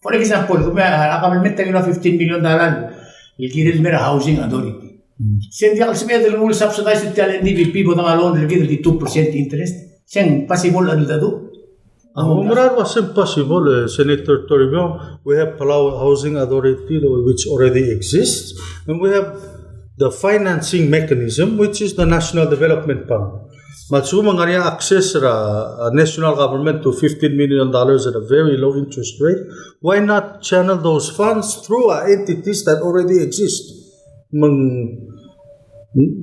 for example, kemiu a kabelment a ngiluu a fifteen million dollar el kirel el mei er a Housing Authority. Se ng diak el sebeched el nguu el subsidize er tia el N D B P bo dang a loan er kid el di two percent interest. Se ng possible a cheldecheduch? A, ng mera el uase ng possible, eh, Senator Toribiong, we have Palau Housing Authority, which already exists, and we have the financing mechanism, which is the National Development Bank. Me a lsekum ng ngar er ngii a access er a, a national government to fifteen million dollars at a very low interest rate, why not channel those funds through, uh, entities that already exist? Me ng,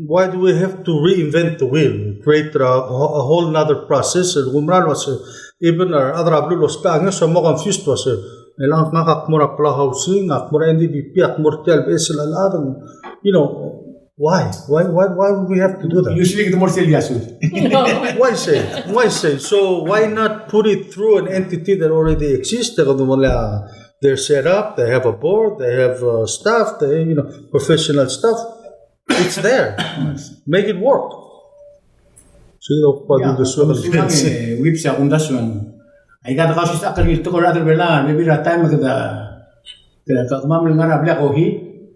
why do we have to reinvent the wheel, create a, a whole nother process? El kuk mera el uase, even a rechad er a beluu el ousbech a ngeso a mo confused el uase, e le ngak a kmo er a Palau Housing, a kmo er a N D B P, a kmo er tia el beches el chad, you know, why? Why, why, why would we have to do that? Usually, kede mo er sel yasu. Why say? Why say? So why not put it through an entity that already exists? They have a, they're set up, they have a board, they have, uh, staff, they, you know, professional staff. It's there. Make it work. So, you know, what do the Whipps a kumdasu e ng, aika de kausisechakl el tekoi er a chad er a Belau, maybe er a taem e kede, kede kemam el ngar er a blil a kohi,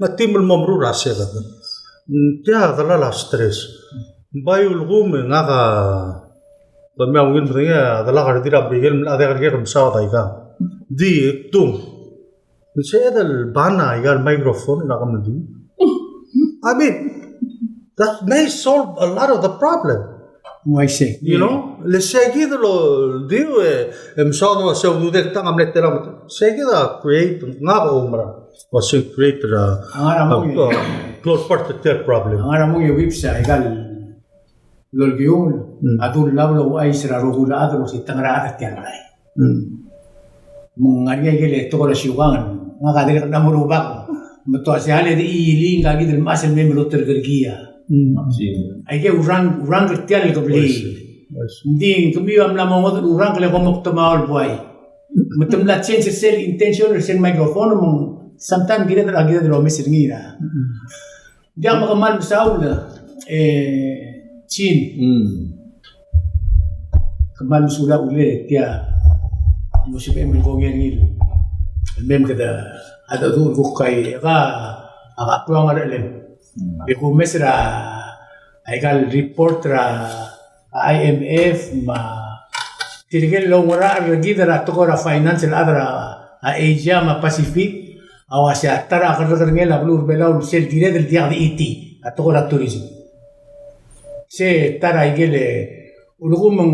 me a team el mo meruul er a sel. Tia delal a stress. Bai ulekum e ngak a, ba mei a ungil medengei a delak a redil er a Merikel, me a diak el kekerei el mesaod a ikang. Di, tung. Ng sebeched el ban a ikal microphone er a kemeldiil. I mean, that may solve a lot of the problem. Ng uaisei. You know? Le sei kid el diu e, e mesaod a ua se ududel tang a mle tela me. Sei kid a create, ngak a oumera. Ua se create er a, a ngar er a mong e, a, klou el part er tia el problem. A ngar er a mong e whips a ikal el olkiungel, mm, a dul lab el ouchais er a rokui el chad el ua se te ngar er a chad er tia el rai. Mm. Me ng ngar er ngii a ikel tekoi er a siukang, ngak a dirrek el mla mo rubak. Me te ua se a le di iling a kid el mechas el mei me loterkerekii a. Mm. Aike urang, urang er tia el kebliil. Ng di kemiu a mla mo ngodech el urang e le kom mo kdemaol el buai. Me te mla change er sel intention er sel microphone, me ng sometimes kired a, kired el omes er ngii er a. Mm. Diak, me kmal mesaul, e, Chin. Mm. Kmal mesulang a uchul e tia el mo sebechem el kongei er ngii el mei me kede, a, dedu el kuk kai, ka, a, ka klou a ngerechelem. Mm. E kumes er a, a ikal report er a I M F me tirke el oungerachel er kid er a tekoi er a finance el chad er a, a, Asia me a Pacific, a ua se a ta er a kerrekerngel a beluu er a Belau el sel kired el diak di chitii a tekoi er a tourism. Se ta er a ikel, e, ulekum ng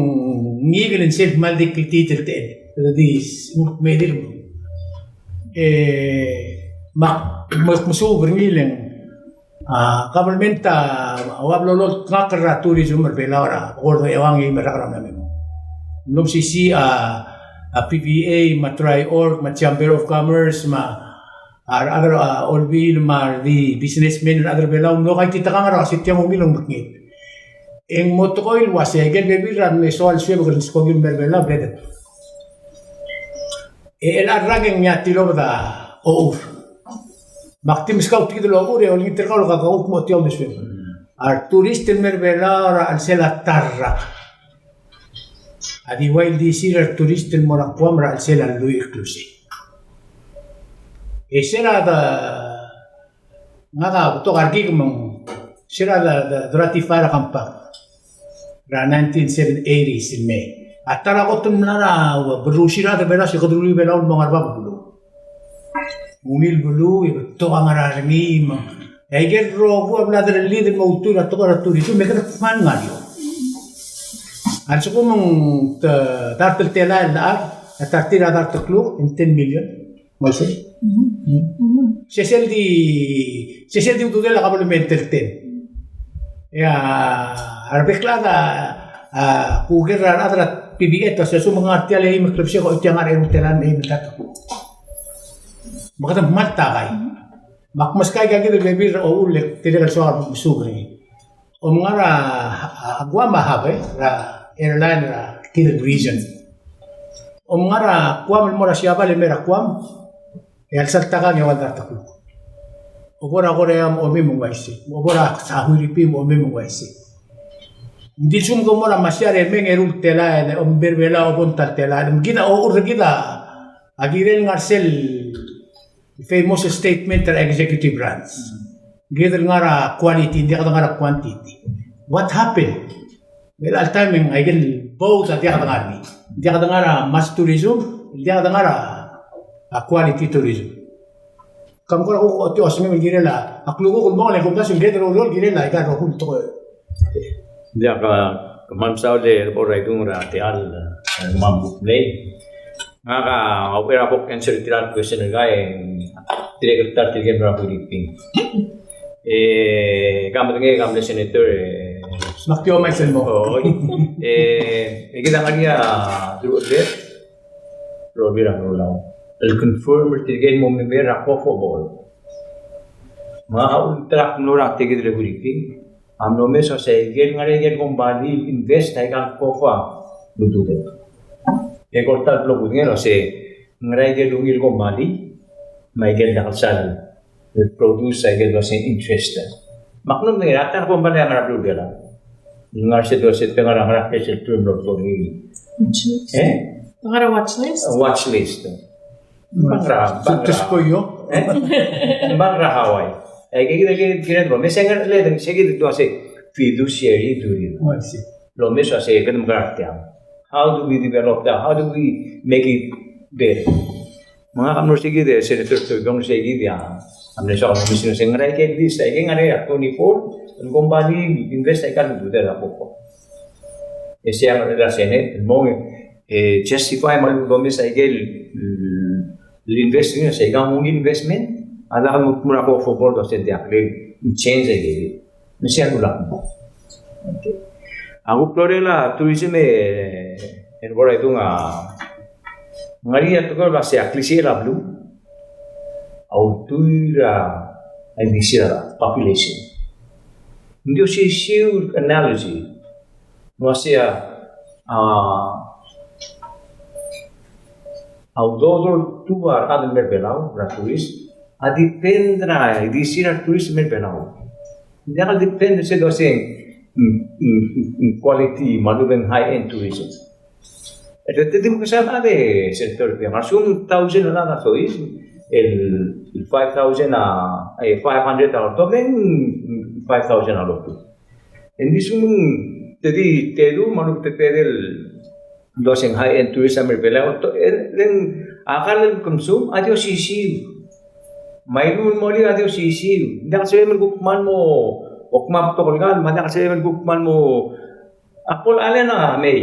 ngikel e ng sel kmal di kltiit el techel, di s-, me di, e, me ak, me ak mesuub er ngii el ng A, government a, a ua blo loltngakl er a tourism er a Belau er a, kora eua ngii me a rak er a mla me. Ng mlo mesisiich a, a P V A, me a Tri-Org, me a Chamber of Commerce, me a, a rechad er a, a, olbiil, me a re di businessmen er a rechad er a Belau, ng mlo kaititekangel er a ua se tiang ungil el omekngit. E ng mo tekoi el ua se, ikel bebil er a mle soal suebek el skoki el mei er a Belau, bebek. E chelecha el rak e ng ngii a tilobed a ochur. Me ak di meskau tia kid el ochur e olengit er kau el kuk mo tia el uldesuel. A returist el mei er a Belau er a chelsel a ta el rak a di ua ildisir a returist el mo er a Guam er a chelsel a lluich el klebesei. E se er a de Ngak a betok a rekik me ng, se er a de, de, de ratify er a compact er a nineteen seven eighties el mei. A ta er a kot el mla er a, ua, berrusir a rechad er a Belau, se kede rullii a Belau el mo ngar er a bab el beluu. Ungil beluu, e betok a ngar er ngii me ng. E aike el rokui a bla derellid el mo ultuil er a tekoi er a tourism, me kede kmal ngar er eou. A lsekum ng te, dart el telael el chad, a ta er tir a dart el kluk, e ng ten million. Mo isei? Mhm. Se sel di, se sel di ududel a kabelment el ten. E a rebek el chad a, a, kuker er a rechad er a P V A, te se lsekum ng ngar tia el eim el klebesei, ko tia ngar er a eru el telael me a eim el dart. Me kede kmal takai. Me ak meskau aika kid el bebil er a uchul e tirke el soak el mesuub er ngii. Om ngar er a, a, a Guam a hub, e, er a airline er a kid el region. Om ngar er a Guam el mo er a Siabal e mei er a Guam, e a lsal takang e ua el dart el kluk. Obo er a Korea me a omi me ng uaisei. Obo er a Huiriping me a omi me ng uaisei. Ng di lsekum ke mo er a Masiar e mei e eru el telael, e omber Belau a bo el telael. Me kid a, o, er kid a, a kirel ngar sel famous statement er a executive branch. Kid el ngar er a quality, ng diak de ngar er a quantity. What happened? Well, all time e ng aike el both a diak de ngar er ngii. Ng diak de ngar er a mass tourism, ng diak de ngar er a, a quality tourism. Kam kora kuk ochotii a osmem el kirel a, a klukuk el mo, le kumdasu el kirel a, kirel a, aika el rokui el tekoi. Ng diak, a, kmal mesaul e bo er a idung er a techall, e, kmal mei. Ngak a, a uchei er a bo kusai er tirka el question er ngak e, tirke el ta er tirke el mo er a briefing. E, ke medengei, ke mle senator, e. Mak tia omais el mo. Oi. E, e kid a ngar er ngii a, through a Robert Angulo el confirm er tirke el mo member er a COFO board. Me a ulterekokl el mlo er a tia kid el briefing a mlo omes el uasei aike el ngar er aike el kombalii el invest er aika el COFO a ududel. E kora ta el blo kudengei el uasei ngar er aike el ungil kombalii me aike el diak el sal el produce aike el uasei interest. Me ak mlo medengei a ta er a kombalii a ngar er a beluu er a Belau. Ngar er sel uasei te ngar er a, ngar er a sel term el ua ngii. Watch list. E? Te ngar er a watch list? Watch list. Ng ngar er a, ng ngar er a, te skoio. E? Ng ngar er a Hawaii. E, aike kid, aike kid el omes e ngar er a, le, se kid el uasei fiduciary duty. Oh, I see. El omes el uasei kede mekerang er tiang. How do we develop that? How do we make it better? Me ngak a mlo er se kid e Senator Toribiong, se kid a mle soak el omes el uasei ngar er aike el list, aike el ngar er a twenty-four el kombalii el invest aika el ududel er a COFO. E se a ngar er a Senate el mo, e, justify me a lechub e omes aike el, el investment, se aika el ungil investment a diak el mo er a COFO board el uasei ng diak el change aike el. Me sei a lulak. Okay. A kuk klou er a tourism e, e bo er a idung a ngar er ngii a tekoi el uasei a klisichel a beluu a ultuil er a ildisir a population. Ng di osisiu el analogy el uasei a, a, a udoud el tuobed er a rechad el mei er a Belau er a tourist a depend er a ildisir a retourist el mei er a Belau. Ng diak el depend er sel uasei, mm, mm, mm, quality me a lechub e ng high-end tourism. E te di mekesai a chad e, Senator, e ng ngar er a sel thousand el chad a soiseb, el, el five thousand a, e, five hundred a loltobed, e ng five thousand a loltobed. E ng di sel te di tedu me a lechub e te di el el uasei ng high-end tourist a mei er a Belau, to, e, le ng a kall el kemsum a di osisiu. Me a iluum el mo er ngii a di osisiu. Ng diak el sebechem el kuk kmal mo, o kmal betok el kall, me ng diak el sebechem el kuk kmal mo, a bo el challenge a mei.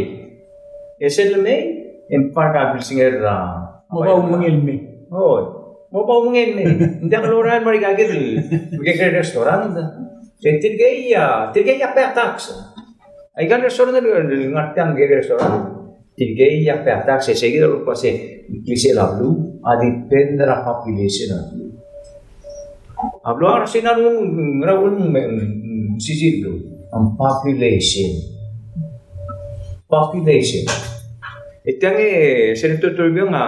E sel mei, e ng park a bilsengel er a, mo bo mengei el mei. Oi. Mo bo mengei el mei. Ng diak lorael el mo er aika kid el, el kekerei el restaurant. E tirkei a, tirkei a pay a tax. Aika el restaurant el ngar tiang, aika el restaurant. Tirkei a pay a tax, e se kid a lolekoi el uasei, klisichel a beluu a depend er a population er a beluu. A beluu a ngar er a Sina, ng, ng, ng, ng, sisiu el beluu. A population. Population. E tiang e, Senator Toribiong a,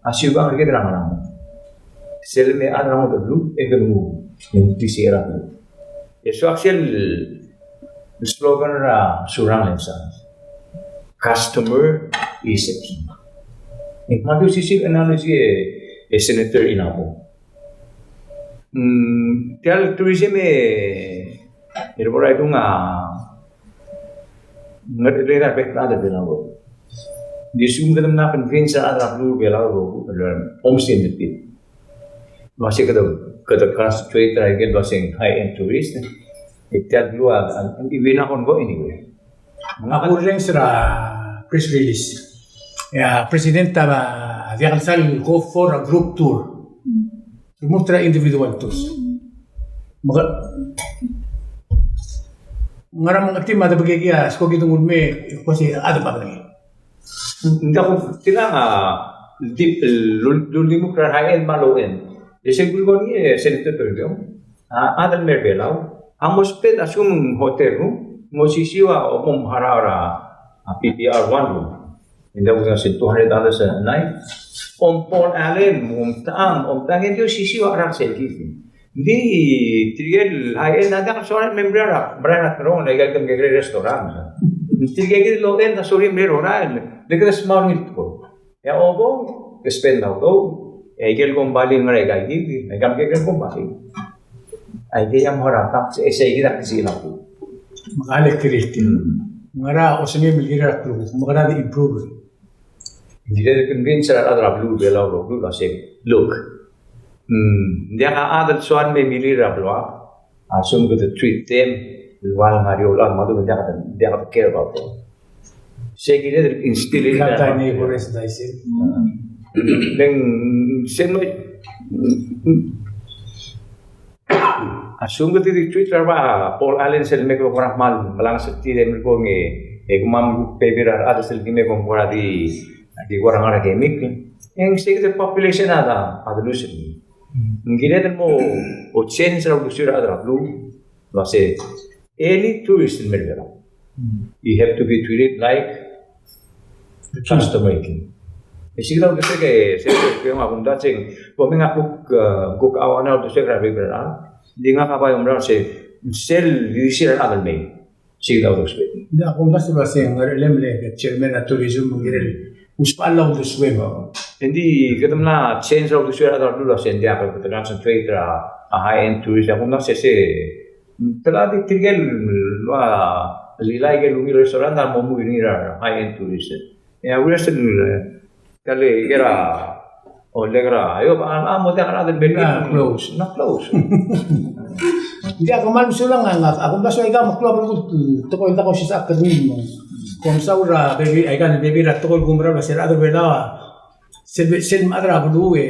a siukang er kid er a ngerang. Sel me a ngerang a beluu, e ke ngu, e ng klisichel a beluu. E soak sel slogan er a Surangel e ng soak, customer is the king. E ng kmal di osisiu el analogy e, e Senator Inabo. Mm, tia el tourism e, e bo er a idung a, ngar er a bek el chad er a Belau. Ng di lsekum kede mla convince a rechad er a beluu er a Belau el, el, homestay er tir. Me se kede, kede concentrate er a ikel uaseng high-end tourist. E tia el beluu a, a, we not gonna go anywhere. Ak orrenges er a press release. E a president a diak el sal go for a group tour. Remove er a individual tours. Me ke, ngar er a mengetim a debekekii a skoki dengul mei, ko se a debekekii. Ng diak kuk tilang a, di, lul-, luldimukl er a high-end me a low-end. E se kuk kora ngii e Senator Toribiong. A, a chad el mei er a Belau a mo spend a lsekum ng hotel room, ng osisiu a omom harau er a, a P P R one room. Ng diak kuk se two hundred dollars a night. Ompo el alem, omtechang, omtechang, e ng di osisiu a cheral sel kid. Ng di tirke el high end a diak el soal el mei er a, mei er a restaurant. Tirke kid el low end a soal el mei er a restaurant. Di kede smau er ngii el tekoi. E a obong, ke spend a udoud, e aike el kombalii el ngar er a ika kid, e aika el kombalii. Aike a mo er a tax, e sei kid a klisichel a udoud. Me a le kirir tia. Ngera osengem el kirel a klukuk, me kede di improve. Ng kirel convince er a rechad er a beluu, Belau el rokui el uasei, look, mm, ng diak a chad el soal el mei milil er a beluad, a lsekum kede treat them el ua el ngar er eou el chad me a ledu, ng diak de, ng diak de care about them. Sei kired el instill er ngii. Love thy neighbor as thyself. Le ng sel mo, a lsekum kede di treat er a Paul Allen sel mei e kora kmal melanges er tir e mei el kmo ng, e kemam bebil er a rechad sel ki mei e kom kora di, di kora ngar er a chemical. E ng sei kid el population a, a de lose er ngii. Ng kired el mo, mo change er a uldesuir a rechad er a beluu. Uasei, any tourist el mei er a Belau, you have to be treated like a customer king. E sei kid a uldesuek, e sei kid a uldesuek, a kumdasu e ng, bo mei ngak a kuk, eh, kuk a one hour uldesuek er a bebil er a, di ngak a bai oumera se, sel uldesuir a rechad el mei. Sei kid a uldesuek. Ng di a kumdasu el uasei, ngerchelem el chairman er a tourism, ng kirel usbechall a uldesuem. Ng di kede mla change a uldesuem er a rechad er a beluu el uasei ng diak, kede concentrate er a, a high-end tourist. A kumdasu e se, te di tirke el ua, lilai aike el ungil restaurant a mo mui er ngii er a high-end tourist. E a uriul sel, kele kera, o le kera, io, a, a mo diak a rechad el mei. Na close. Na close. Ng di a kmal mesulang a, a kumdasu e aika a meklou a belkul el tekoi el diak a osisechakl er ngii. Kom mesaul er a bebil, aika el bebil er a tekoi el kumerang el uasei a rechad er a Belau a, sel, sel mechad er a beluu e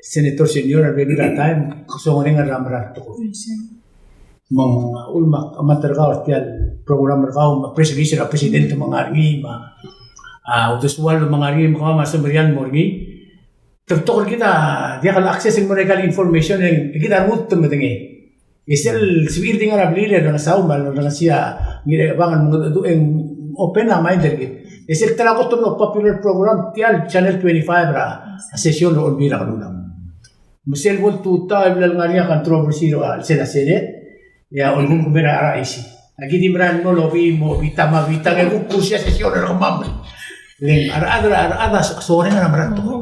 Senator Senior a bebil er a taem, ke songerenger er a mera el tekoi. Me ng, a, ulemak a mad er kau er tia el program er kau, me a press release er a president me ng ngar er ngii, me a, a, uldesuel me ng ngar er ngii, me kemam a semeriar el mo er ngii. Te betok er kid a diak el access el mo er aika el information e kid a rengud te medengei. E sel sebechir el di ngar er a blil e rengesau me a rengesii a Ngirchebang el mengedecheduch e ng open a mind er kid. E sel ta er a kot el mlo popular program tia el Channel twenty-five er a session er a Olbiil er a Kelulau. Me sel bo el tutau e bla lengar er ngii a controversy er a chelsel a Senate, e a olkuk me er a R I C. Aki di mera el mlo lobby, mo bita me a bita, e kuk kursi a session er kemam. Le ng a rechad, a rechad a soal er a mera el tekoi.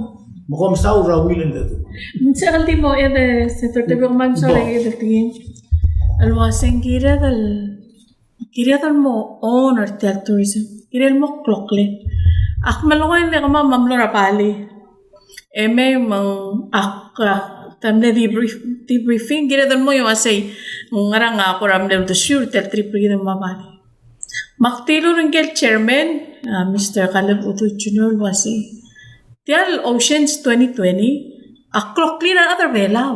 Me kom mesaul er a ungil el cheldecheduch. Ng sel di mo, e de, Senator Tebio, kmal mesaul er a ungil el tekoi. El uasei ng kired el Kired el mo own er tia el tourism. Kired el mo kloklii. Ak melekoi e kemam a mlo er a Bali. E mei me ng ak, ak, te mle debrief, debriefing, kired el mo uasei, ngerang a kora mle uldesuir tia el trip er kid el mo er a Bali. Me ak dilu er ngike el chairman, a, Mister Caleb Udui Junior el uasei, tia el Oceans twenty twenty, a kloklii er a rechad er a Belau.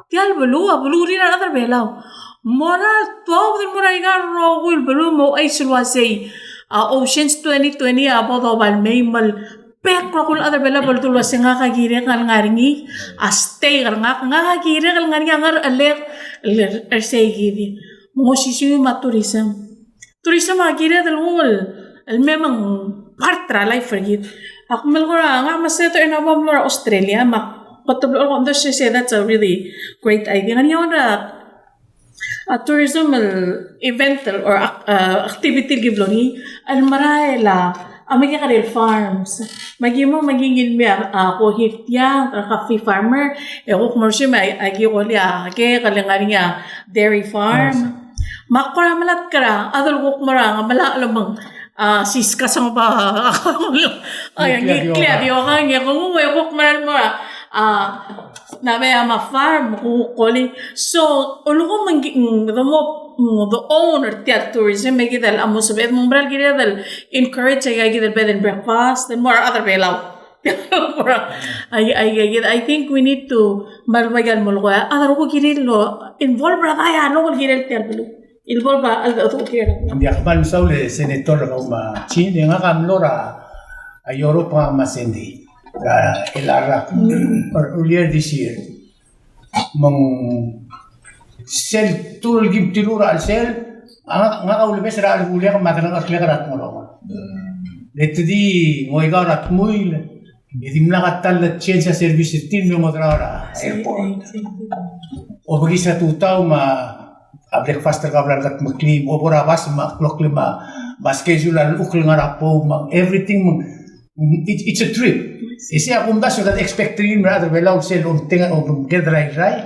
Tia el beluu, a beluu er ngii a rechad er a Belau. Mo er a tuobed el mo er aika el rokui el beluu mo ouchais el uasei, a, Oceans twenty twenty a bo doba el mei me a lbek el rokui el chad er a Belau bo el dul uasei ngak a kirek el ngar er ngii a stake er ngak, ngak a kirek el ngar er ngii a ngerchelek el er sei kid. Me ng osisiu me a tourism. Tourism a kired el nguu el mei me ng part er a life er kid. Ak melekoi er ngak me a Senator Inabo a mlo er a Australia, me ak kot el blo, oh, that's, that's a really great idea. Ngar er ngii a, a tourism el event el, or ac-, uh, activity el ki blo er ngii, el merael a, a mekekerei el farms. Me aki mo, me aki ngii el mei a, a, koki er tiang, a coffee farmer, e kuk mo er sei me a, aki kolii a kek el ngar er ngii a dairy farm. Me ak kora melatk er a chad el kuk mo er a, ng melai el mong, a, sis kasang ba, a, ngii el klea di oka, ngii a kuk mo, kuk mo er a, a, ngar er a mei a farm, kuk kolii. So, ulekum ng, ng, the mo, ng, the owner er tia el tourism, me kid a mo sebeched, me ng mera el kired el encourage aika kid el bed and breakfast, el mo er a rechad er a Belau. I, I, I, I think we need to, me a lebo aika el melekoi a rechad el rokui el kirel el involve er a dialogue el kirel tia el beluu. Involve a, a, a, a, a. Ng diak, kmal mesaul e Senator er kau me a Chin, e ngak a mlo er a Europe ngak me a Sandy, er a, el rak, or earlier this year. Me ng sel turul el kim tiluu er a chelsel, a, ngak a ulebes er a chelebuul e me a delengcheklek er a dmolechong. Le te di ngoikau er a dmuil, E dimlak a ta el change a service er tir me ngodech er a airport. Obekiis a tutau me a breakfast er kau a bla el kutmeklii, obo er a bas me a kloklem me a schedule a llechukl el ngar er a phone me a everything me, it's, it's a trip. E sei a kumdasu e kede expect er ngii me a rechad er a Belau sel omtengel, omtengel a irrai.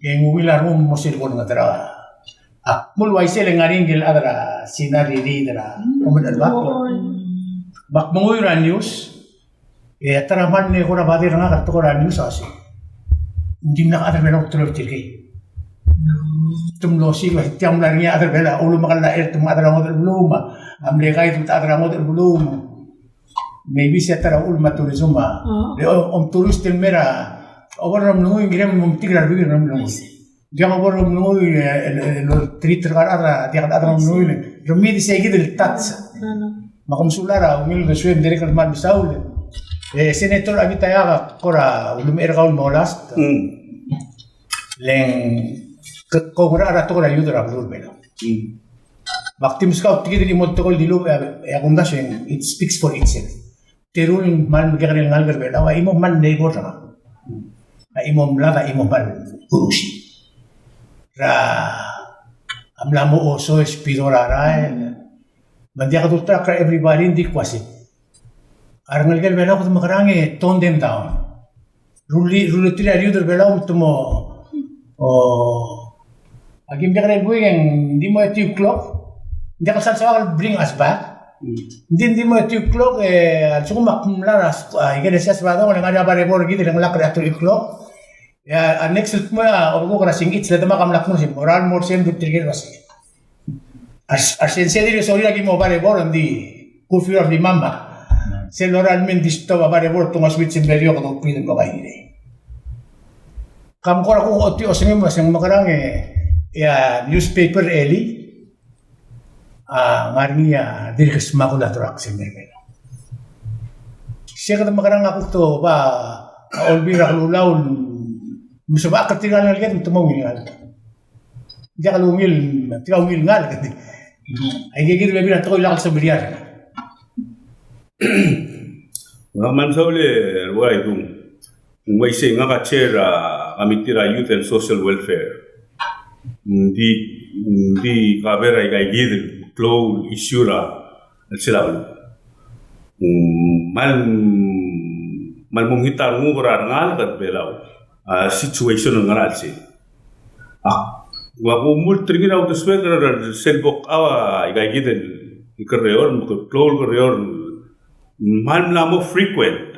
E ng ungil a rengum el mo sel bo lengederau. Ak mle uaisei e ng ngar er ngii el chad er a Sina el ririid er a omelech el bak. Me ak menguiu er a news, e a ta er a mle kora bader er ngak er a tekoi er a news a uasei, ng dimlak a chad er a Belau el teloi er tirkei. Te mlo osiik el uasei tia ng mla er ngii a chad er a Belau, ulemekall er a chad me a chad er a ngodech el beluu me a mle guide me a chad er a ngodech el beluu me Maybe se a ta er a uchul me a tourism a. Oh. E, o, om tourist el mei er a, obo er a Ngeremlengui, ng kirem el mo metik er a rebebil er a Ngeremlengui. Diak obo er a Ngeremlengui, e, el, el, el, treat er kau a rechad, diak el chad er a Ngeremlengui, e. Remid sei kid el touch. Me kom sulang er a ungil el besuem, dirrek el kmal mesaul. E, Senator Abitayaak a kora ulemechei er kau el mo last. Mm. Le ng, ke, kongei er a tekoi er a youth er a beluu er a Belau. Mm. Me ak di meskau tia kid el chimo el tekoi el dilubech, e a, e a kumdasu e ng, it speaks for itself. Teru el kmal mekekerei el ngalek er a Belau, a chimo kmal neighbor er ngak. A chimo mlad, a chimo kmal kurusi. Er a, a mla mo osoes, bidor a rael. Me ng diak dulterekokl er a everybody, ng di kuasei. A rengelekel a Belau kede mekerang e tone them down. Rullii, rullii tir a youth er a Belau me te mo, o, aki mle kekerei el buik e ng di mo eight o'clock. Ng diak el sal soak el bring us back. Mm. Ng di, ng di mo eight o'clock, e, a lsekum ak mla er a, a, ikel sia Sabadong, e ng ngar er ngii a barebor er kid el ngelakl er a three o'clock. E a, a next el kmo a, obekuk er a singkich, le demak a mla kmo sei, moral mo er sei, me tirke el uasei. A, a sensei a di sorir a ki mo barebor, ng di, curfew er a blimam. Sel lorael el mei ng di stop a barebor, te ngosukid sel mle er eou, kede okiu el mo kaingerei. Kam kora kuk ochotii osengem, me se ng mekerang e, e a newspaper er elii a ngar er ngii a dirk smuggler a drugs er a Belau. Se kede mekerang a kuk te oba a Olbiil er a Kelulau el mesebechakl er tirka el ngeleked me te mo ungil ngalek. Diak el ungil, tirka ungil ngalek. Aike kid el bebil a tekoi el lak el semeriar. Ng kmal mesaul e Ruaidung. Ng uaisei, ngak a chair er a committee er a Youth and Social Welfare. Ng di, ng di cover aika kid el klou el issue er a chelsel a beluu. Ng kmal, kmal mo mekngit a renguk er a rengalek er a Belau. A situation el ngar er a chelsel. A, ng ua kumult er ngii er a uldesuek er sel bo kau aika kid el Kerreor, me ke klou el Kerreor, kmal mla mo frequent.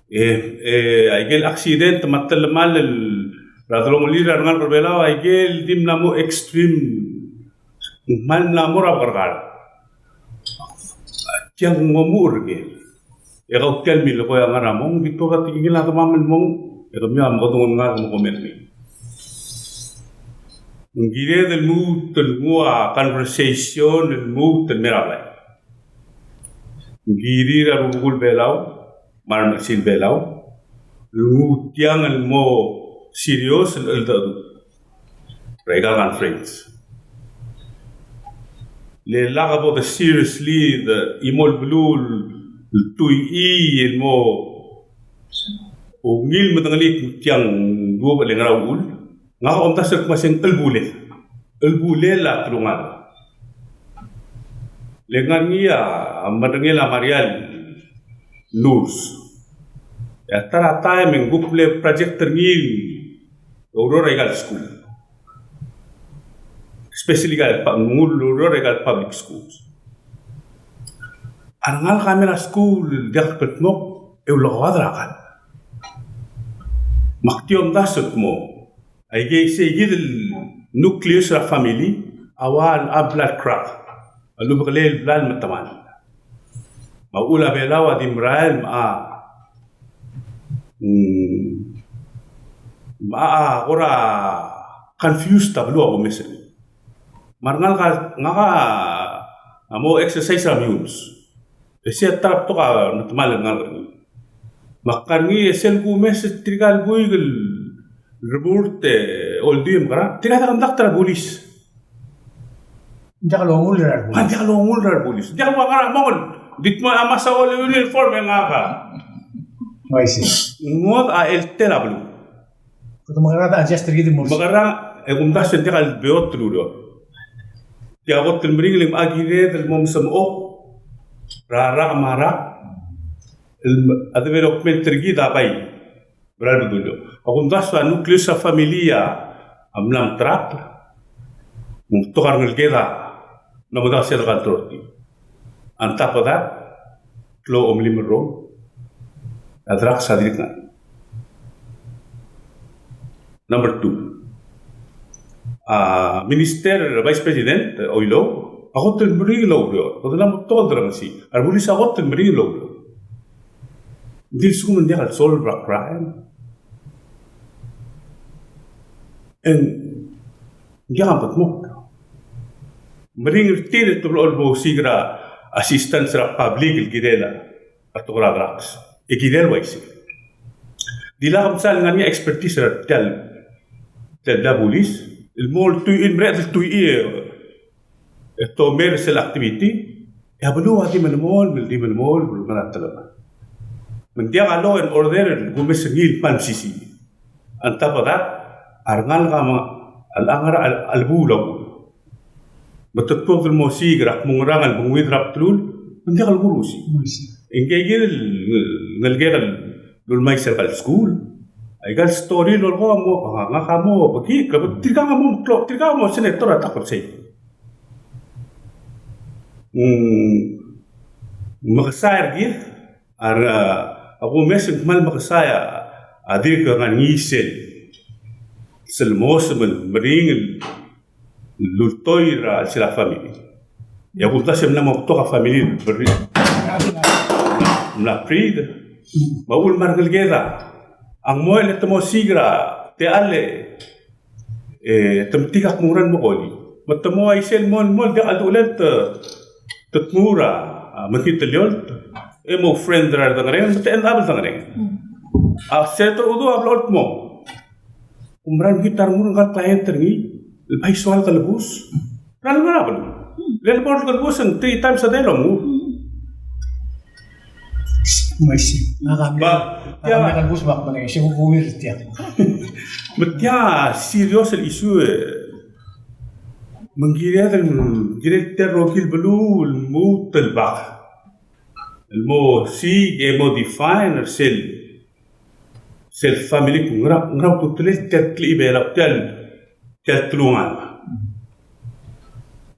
E, e, aike el accident me a telemall el er a delongelir a rengalek er a Belau, aike el di mla mo extreme, kmal mla mo er a bekerkar. Tiang ng omuchel er ker. E kau tia el milekoi a ngar er a mong, ng di tuobed a tekingel a demam el mong, e kemiu a mekedong el ngar me kom er ngii. Ng kired el lmuut el nguu a conversation el lmuut el mei er a blai. Ng kirir a rubekul Belau me a remechesil Belau el nguu tiang el mo serious el cheldecheduch er aika el conference. Le lak bo de seriously de chimo el beluu el tuichii el mo ungil medengelii tiang el duubech el ngar er a uchul. Ngak a omdasu el kmo se ng chelebulel. Chelebulel a telungalek. Le ngar er ngii a merengel a Maria el nurse. E a ta er a taem e ng kuk mle project er ngii el oureor er aika el skuul. Especially aika el pa-, ng oureor er aika el public schools. A rengalek a mei er a skuul el diak el kldmokl e ulekoad er a kall. Me ak di omdasu el kmo aike isei kid el nucleus er a family a ua el bla el crack. A lubekelel el bla el metemall. Me a uchul a Belau a di merael me a, mm, me a, a, kora confused a beluu a kumes er ngii. Me a rengalek a, ngak a mo exercise er a Meyuns. E sei a ta er a betok a metemall el ngalek er ngii. Me ak ngar er ngii e sel kumes er tirka el buik el remurt e oldiu e mekerang, tirka a diak a conduct er a rebulis. Diak longull er a rebulis. A diak longull er a rebulis. Diak longull er a rebulis. Di dmu a mesa el uniform e ngak a. Uaisei. Ng ngodech a eltel a beluu. Kede mekerang e adjust er kid el mo. Mekerang e kumdasu e ng diak el beot el ureor. Tia kot el meringel e ng kired el mo mesemechokl er a rak me a rak el a development er kid a bai. Bral bedulio. A kumdasu a nucleus er a family a mla mterakl. Me ng betok a rengeleked a mla mo diak sel control er tir. On top of that, klou a omelim el rrom, a drugs a dirk ngar. Number two, a Minister, Vice President Oilouch, a kot el meringel el oureor, kede mla mo betok el derrengesii. A rebulis a kot el meringel el oureor. Ng di lsekum ng diak el solve er a crime, e ng diak a bedmokl. Meringel er tir e te blechoel bo osiik er a assistance er a public el kirel a tekoi er a drugs. E kirel uaisei. Di lak msal ngar er ngii a expertise er tia el, tia el bulis el mo oltuil el mereched el tuil e e te omer sel activity, e a beluu a di melemolem, di melemolem, melemolem a telemall. Me ng diak a law and order el kumes er ngii el kmal mesisiich. On top of that, a rengalek a me, a lengar a, a lebuul a uchul. Me te tuobed el mo osiik er a kmo ngerang el menguid er a bdelul, me ng diak el kurusi. Uaisei. E ngike el, ngelekel el ulemais er a skuul. Aika el story el lolekoi a mo, a, ngak a mo, bekik, tirkang a mo meklou, tirkang a mo senator a ta kuk sei. Mm, mekesai er kid, a re, a kumes e ng kmal mekesai a, a dirk ngar er ngii sel, sel mo, sel meringel el ultuil er a, sel a family. E a kumdasu e mla mo betok a family el berri. Mla freed. Me a uchul me a rengeleked a ng mo el te mo osiik er a techall e te metik a kmo ngerang me koli. Me te mo uaisei el mo, mo diak a ultuil e te, te tmuu er a, a, mekngit el eolt. E mo friend er a redengerenger, me te end up el dengerenger. A Senator Uduch a blechoel el kmo Ng mera el mekngit a rengul ngka el client er ngii el bai soal kelebus. Mera el mera el beluu. Le bo lekelebus e ng three times a day el omengur. Uaisei. Ngak a mle, ngak a mle kelebus me ak mengai, se kuk ungil er tiang. Me tia serious el issue e. Me ng kired el, kired tia el rokui el beluu el lmuut el bak el mo osiik e mo define er sel sel family, kuk ngera, ngera ultutelel tia el klechibelau, tia el, tia el telungalek.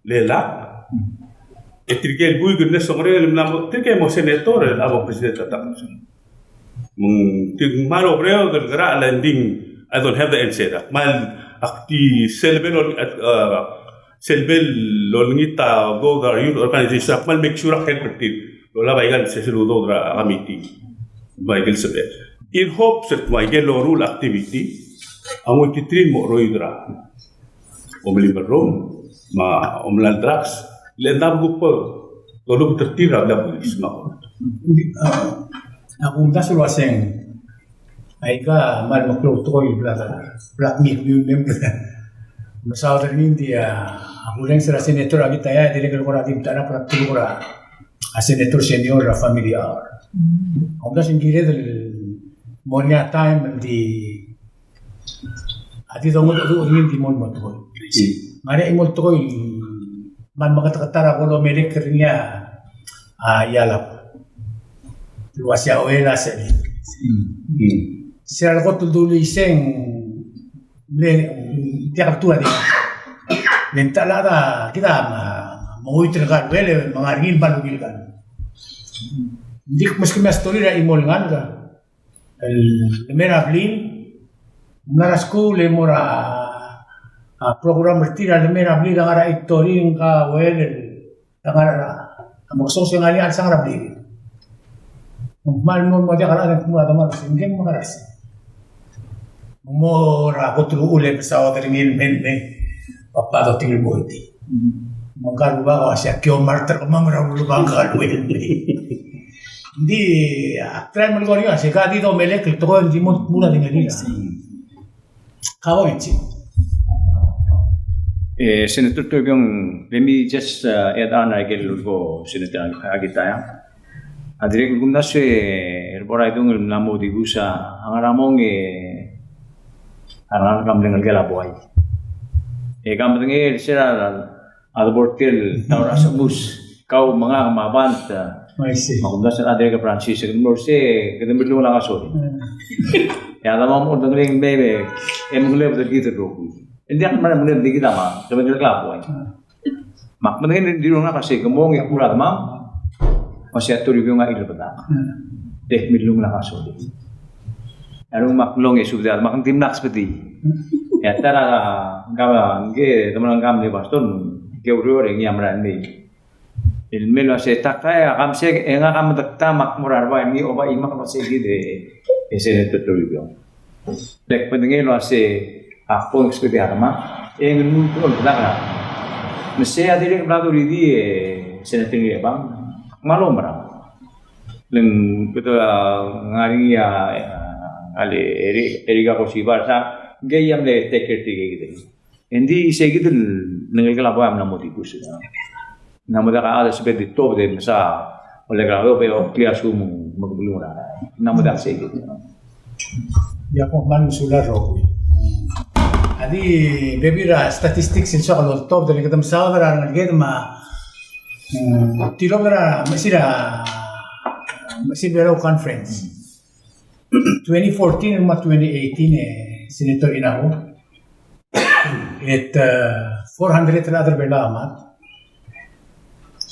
Le lak, e tirke el buik el mle songerenger el mla mo, tirke el mo senator el mo president a ta kuk sei. Me ng, tir kmal oberaod el ngerachel e ng di, I don't have the answer. Ak kmal, ak di sel bo el, uh, sel bo lolengit a udoud er a youth organization, ak kmal make sure ak help er tir. Lolab aika el sesei el udoud er a committee. Me aike el sebechel. In hopes el kmo aike el loruul el activity a nguu a tir el mo cheroid er a omelim el rrom me a omelai el drugs. Le ng diak bo kuk bo dolubet er tir a bla police me a kuk. A kumdasu el uaseng aika a kmal meklou a tekoi el bla, bla, bla kmiu mem. Mesaod er ngii, ng di a, a kurenges er a senator a kid a ia, dirrek el kora di mtara, bla, bla, kora a senator senior er a family hour. Kumdasu e ng kired el mo er ngii a taem el di a di dongedecheduch er ngii el di mo el mo tekoi. Ngar er ngii a chimo el tekoi el kmal meketeketang er a bo lomerek er ngii a, a, Yalap. El uasei a Oel a sel. Se er a lekot el dulii sei ng mle, diak el tuu a di. Le ng ta el chad a kid a me, menguit er ngka el Oel e menga er ngii el kmal ungil ngka. Ng di kuk meskemiu a story er a chimo el ngalek el, el lemei er a blil, mla er a skuul e mo er a, a, program er tir a lemei er a blil a ngar er a eight thirty, ngka el Oel el ngar er a, a, mekesong se ngar er ngii a chelsang er a blil. Me ng kmal mo, mo diak el chad el kmo a demal se ng di mo ngar er sei. Mo er a kot el uchul e mesaod er ngii el mei el mei. Papa doting el mo iti. Me ngka el rubak a uasei a ki omart er kemam er a rubak ngka el Oel el mei. Ng di, a, try el melekoi er ngii, se ka di domelek el tekoi el di mo tmuu a di ngar er ngii. Ka bo ngii. Eh, Senator Toribiong, let me just, uh, add on a ikel lulekoi Senator Akitaya. A dirrek el kumdasu e, er a bo er a idung el mla mo dibus a ngar er a mong e, a rengalek a mle ngelekel a buai. E ke medengei el se er a, a debo er tia el taur a semus, kau me ngak me a Bant, a. I see. Me a kumdasu a dirrek el Francis, e ke mlo er sei, kede meluung a kasori. Mm. E a dama mo dengeleng me, me, e mengelebed er kid el rokui. E ng diak el mera el mengelebed er kid a ma, kede ngelekel a buai. Mm. Me ak medengei el dirrek el ngak a sei ke mong e kuk a demam, me a sei a Toribiong a ilebedak. Te milung a kasori. A rung me ak lung e subed a, me ak dimlak sbedii. E a ta er a, ngka, ngke, te mera ngka mle pastor, ke ureor e ngii a mera el mei. El mei el uasei, "Takai, a kam sei, e ngak a medekta me ak mo er a rebai, ngii oba imak el uasei kid e, e Senator Toribiong." Lek medengei el uasei, ak bo ng expect a kemam, e ng ngu el kuk oldak er a. Me sei a dirrek el bla doridii e Senator Ngirchebang, me a lomerang. Le ng kede, a, ngar er ngii a, a, ngale Eri-, Erika Kosibar, sa, ngii a mle take care er tirke kid. Engdi sei kid el ngelekel a buai a mla mo dibus. Ng mla mo diak a chad el sebeched el tuobed e mesa, ole kau a bo e oklii a sum me ke beluu er a. Ng mla mo diak sei kid. Ia, kom kmal mesulang el rokui. A di bebil er a statistics el soak el oltobed el kede mesaod er a rengeleked me a, mm, tilobed er a, me sel a, me sel a Belau Conference. Twenty fourteen me a twenty eighteen e Senator Inabo. E, uh, four hundred el chad er a Belau a mad.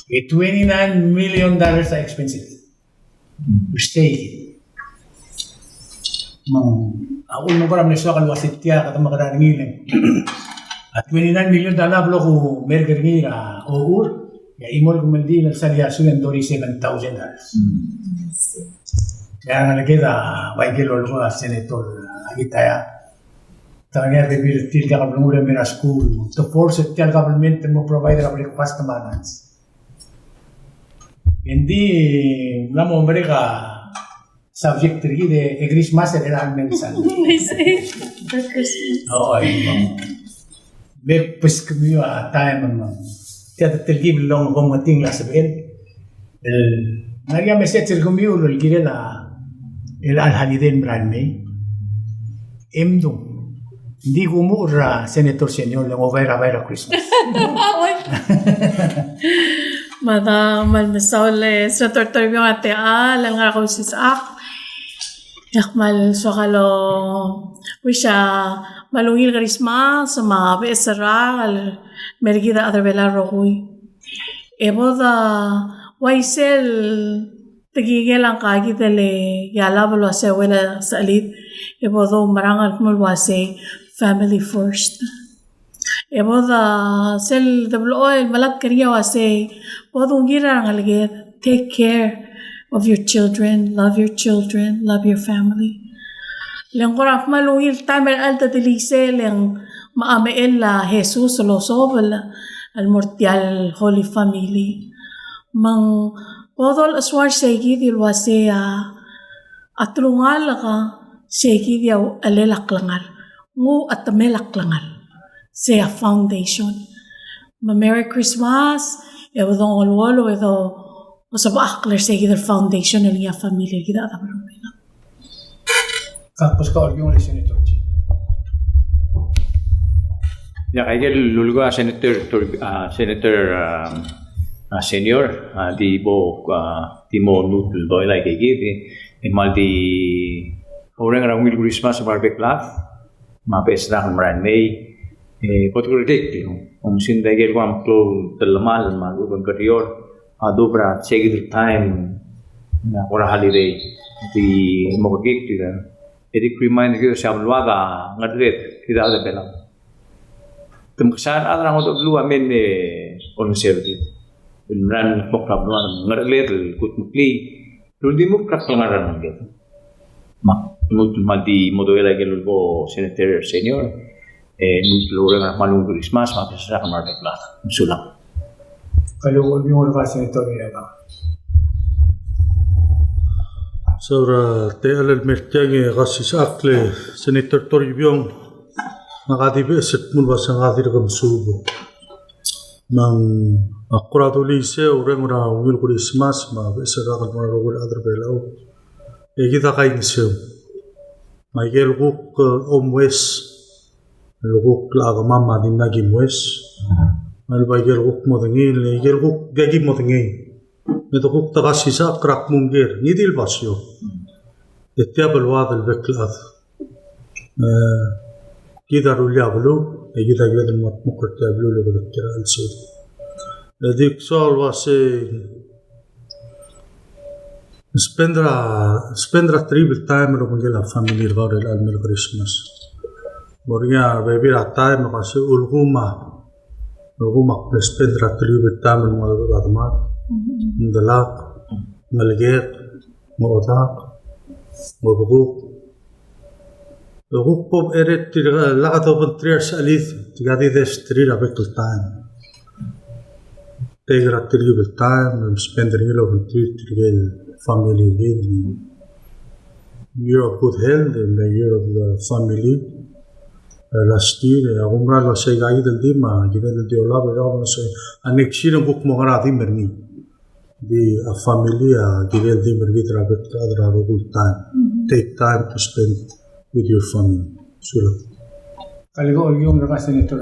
E twenty-nine million dollars a expensive. Mistake. Me ng, a uchul me ng kora mle soak el uasei tia kede mekerang er ngii el. A twenty-nine million dollar a blo kumerk er ngii er a ochur, e a chimo el kemeldiil el sal iasu e ng thirty-seven thousand dollars. Mm. E a rengeleked a bai ke lolekoi a Senator Akitaya. Te ngar er ngii a bebil er tir el diak el blengur e mei er a skuul. Te force er tia el government el mo provide er a breakfast me a lunch. Engdi ng mla mo merek a subject er kid e Christmas er a mei el sal. Christmas. O, oi, me beskemiu a taem me. Tia te telkib el long kom ngeting el sebechel. El, ng ngar er ngii a message er kemiu el kirel a, el chelecha el holiday el merael mei. E mdung. Ng di kumuchel er a Senator Senior le ng oba er a bai er a Christmas. Me a da kmal mesaul e Senator Toribiong a techall el ngar er a Kausisechakl. E ak kmal soak el wish a kmal ungil Christmas me a beches el rak el mer kid a chad er a Belau el rokui. E bo de uaisei el tekingel a ngka kid el Ialab el uasei a Uel a Sechelid, e bo doumerang el kmo el uasei family first. E bo de sel de blechoel el melatk er ngii a uasei, bo dungil er a rengeleked, take care of your children, love your children, love your family. Le ng kora kmal ungil taem er chelecha el te dilisel e ng mechei a mechell a Jesus el osobel el mo er tia el Holy Family. Me ng bo dolchesuar sei kid el uasei a, a telungalek sei kid a uchelel a klengar. Ng uchetemel a klengar. Sei a foundation. Me Merry Christmas, e bo dongeluolu, e do, osebechakl er sei kid el foundation el ngii a family er kid a chad er a Belau. Kak beskau er kid el Senator. Ia, aike el lulekoi a Senator, Tor-, a, Senator, a, a, Senior, a, di bo, a, di mo lmuut el doel aike kid, e, e kmal di oureng er a ungil Christmas me a rebek el chad, me a beches el rak el merael mei, e, kot ko er kid, e, oumesingd aike el kuk meklou el telemall me a lechub e ng kerior, a dub er a sei kid el taem, a, kora holiday, di mo kekikl, e di remind er kid el uasei a beluad a ngerecheled, kid a chad er a Belau. Te mekesai a rechad er a ngodech el beluu a mei e olengeseu er kid. El mera el kmo a beluad a ngerecheled el kudmeklii, el uldimukl er a klengar er a rengeleked. Me ak lmuut el kmal di mo doel aike el lulekoi a Senator Senior, e lmuut el oureng er a kmal ungil Christmas me a beches el rak me a rebek el chad. Mesulang. Kalo, ungil Senator Toribiong. Saul, a techall el mer tiang e Kausisechakl, Senator Toribiong, ngak a di beches el kmo el uasei ngak a dirk mesuub. Me ng, a, kora dulii sei, oureng er a ungil Christmas me a beches el rak el mo er a rokui el chad er a Belau. E kid a kaingeseu. Me aike el kuk, e, omues, el kuk locha kemam a di mla ki mues. Me a lebo aike el kuk modengei, aike el kuk diak ki modengei. Me te kuk ta kasisechakl er a kmo ng ker, ngii di el basio. E tia beluad el bek el chad. E, kid a rullii a beluu, e kid a kired el mo dmokl er tia el beluu el okedekl er a chelsel. E di kuk soal el uasei, spend er a, spend er a triple time el obengkel a family er kau er chelecha el mei el Christmas. Mo er ngii a bebil er a time el uasei ulekum a, ulekum a kmo spend er a triple time el mo er a demak, ng delak, ngelekek, mo odak, mo bekuk. Bekuk bo er tir, lak dobengterir a sechelid, tirka di desterir a bek el time. Take er a triple time, spend er ngii el obengterir tirke el family er kid. Year of good health, and the year of the family. E, last year, e, a kumerang el uasei aika kid el di me a kired el di olab, e, a next year ng kuk mo ngar er a di me er ngii. Di a family a kirel di mer kid er a bek el chad er a rokui el time. Take time to spend with your family. Sulang. Kaleko Olkiung er a Senator.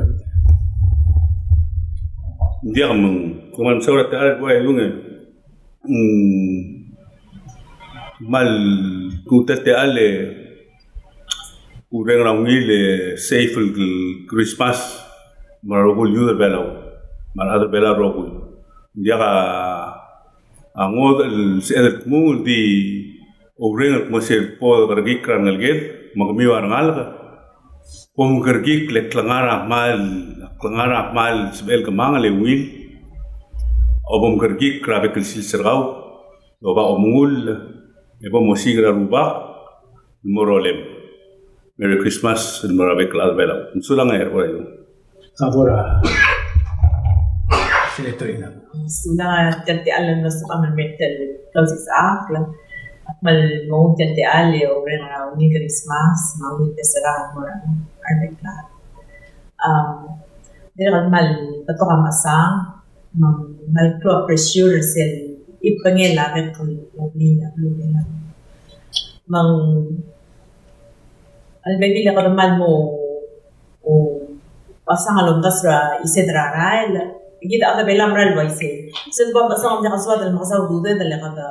Ng diak me ng, kmal mesaul er a techall el buai el ungil. Mm, kmal kuk ta el techall e oureng er a ungil e safe el Christmas me a rokui el youth er a Belau me a rechad er a Belau el rokui. Ng diak a ngodech el sebeched el kmung el di oureng el kmo sel bo dekerekikl er a rengeleked me kemiu a rengalek, bo mkerekikl e klengar a kmal, klengar a kmal sebechel kemangel e ungil. O bo mkerekikl er a bek el sils er kau, e oba omengull, e bo mosiik er a Rubak el mo rolem. Merry Christmas el mo er a bek el chad er a Belau. Sulang e, Olkiung. Ka bo er a Senator Inabo. Sulang, tia el techall el mlo sebecham el mei el klsisechakl. Ak kmal mo ungil tia el techall e oureng er a ungil Christmas me a ungil beches el rak el mo er a bek el chad. Am, dirrek el kmal betok a mechesang, me ng kmal klou a pressure er sel chibengel a bek el obliil a beluu er Belau. Me ng a lebebil e kede kmal mo, o, mechesang el omdasu er a isei er a rael, kid a chad er a Belau a mera el uaisei. Sel bo mechesang e ng diak a soad el mekesai a ududed el kede,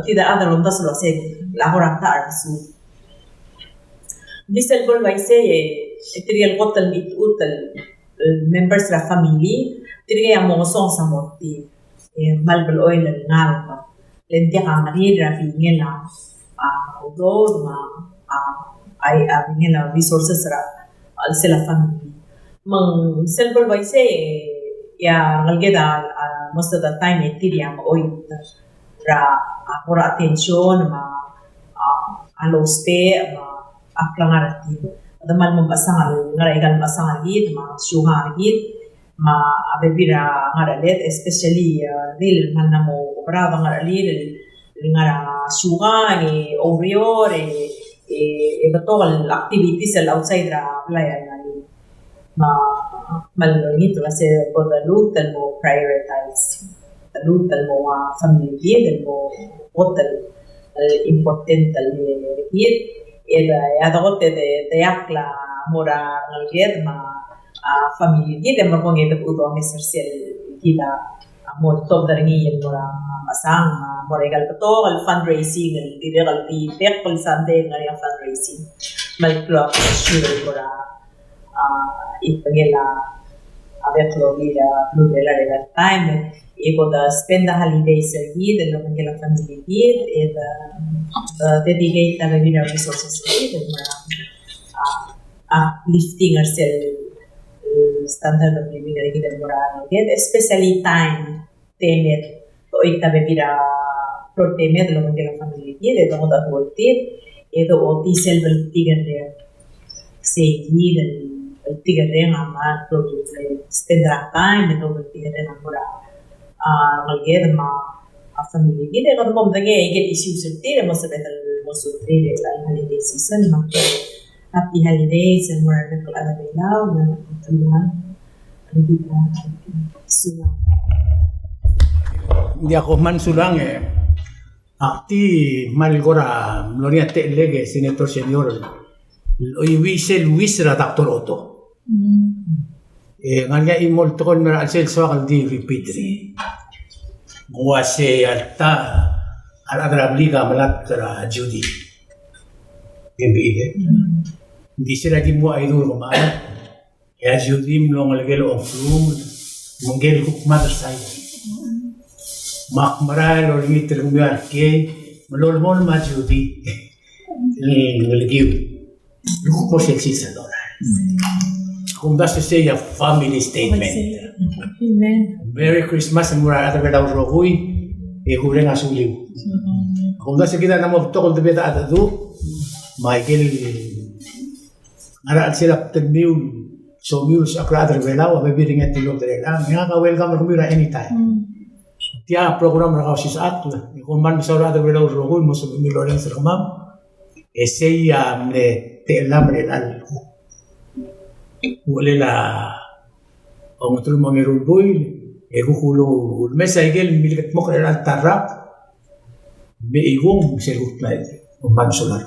kid a chad el omdasu el uaisei, a kora ta er a su. Ng di sel bo el uaisei e, e tirke el kot el mechitechut el, el members er a family, tirke a mo ngesonges a mo er tir. E kmal blechoel el ngalek. Le ng diak a ngerir er a bingel a, a, udoud me a, a, a bingel a resources er a, a chelsel a family. Me ng sel bo el uaisei e a rengeleked a, a, most of the time e tir a mo oit er a, a, kora attention me a, a, a lousbech me a klengar er tir. Kede kmal mo mechesang el ngar er a ikal mechesang er kid me a siukang er kid, me a bebil er a ngerecheled, especially, a, redil el kmal mla mo oberaod a ngerechelir el, el ngar er a siukang e oureor e, e, e betok el activities el outside er a blai a ngalek. Me a kmal olengit el uasei bo de lmuut el mo prioritize. De lmuut el mo ua family er kid el mo kot el, el important el mei er kid. E de, e a dekot e de, de diak a mo er a rengeleked me a a, family er kid, e merekong e de kuk domes er sel kid a, a, mo tobed er ngii el mo er a mechesang, a, mo er a ikal betok el fundraising, el dirrek el di bek el Sunday el ngar er ngii a fundraising. Me a klou a pressure el mo er a, a, chibengel a, a bek el obliil a beluu er Belau er a ikal time, e bo de spend a holidays er kid el obengkel a family er kid, e de, de dedicate a bebil er a resources er kid el mo er a, a, uplifting er sel, e, standard of living er kid el mo er a rengeleked, especially time, temed, oit a bebil er a klou el temed el obengkel a family er kid, e dongodech a dua er tir, e dochotii sel bltikerreng. Sei kid el, el bltikerreng a kmal klou el spend er a time, e dobltikerreng a mo er a, a, rengeleked me a, a, family er kid, e kede mo medengei aike el issues er tir, e mo sebeched el mo suterir er a holiday season, me a Happy holidays el mo er a bek el chad er a Belau, me a Ng diak, kom kmal mesulang e. Ak di kmal kora mlo er ngii a techellek e Senator Senior el oiuii sel wish er a Doctor Otto. E ngar er ngii a chimo el tekoi el mei er a chelsel el soak el di repeat er ngii. Ng uaisei a lta a rechad er a blik a melatk er a Judy. Ng di sel a ki mle ua idurk me a E a Judy a mlo ngelekel a ongklungel, me ngike el kuk mother side. Me ak merael el olengit er kemiu a rekei, me lolemolem a Judy el ngelekiu. Kuk mo sel sils a dorael. Ak omdasu el sei a family statement. Amen. Merry Christmas el mo er a rechad er a Belau el rokui, e kureng a suliu. Ak omdasu el kid a mla mo betok el debate a dedu, me aike el ngar er a chelsel a bdelmiu el somiu el soak er a rechad er a Belau a bebil er ngii a tilobed er chelechang, e ngak a welcome er kemiu er a anytime. Tia program er kau a osisechakl, e kom kmal mesaul er a rechad er a Belau el rokui el mo sebechemiu el orrenges er kemam. E sei a mle techellam er chelecha el kuk uchelel a ongeteruich me a ongeru el buil, e kuk ulemes aike el milekedmokl er chelecha el ta el rak, me chikung sel kuk tmai. Kom kmal mesulang.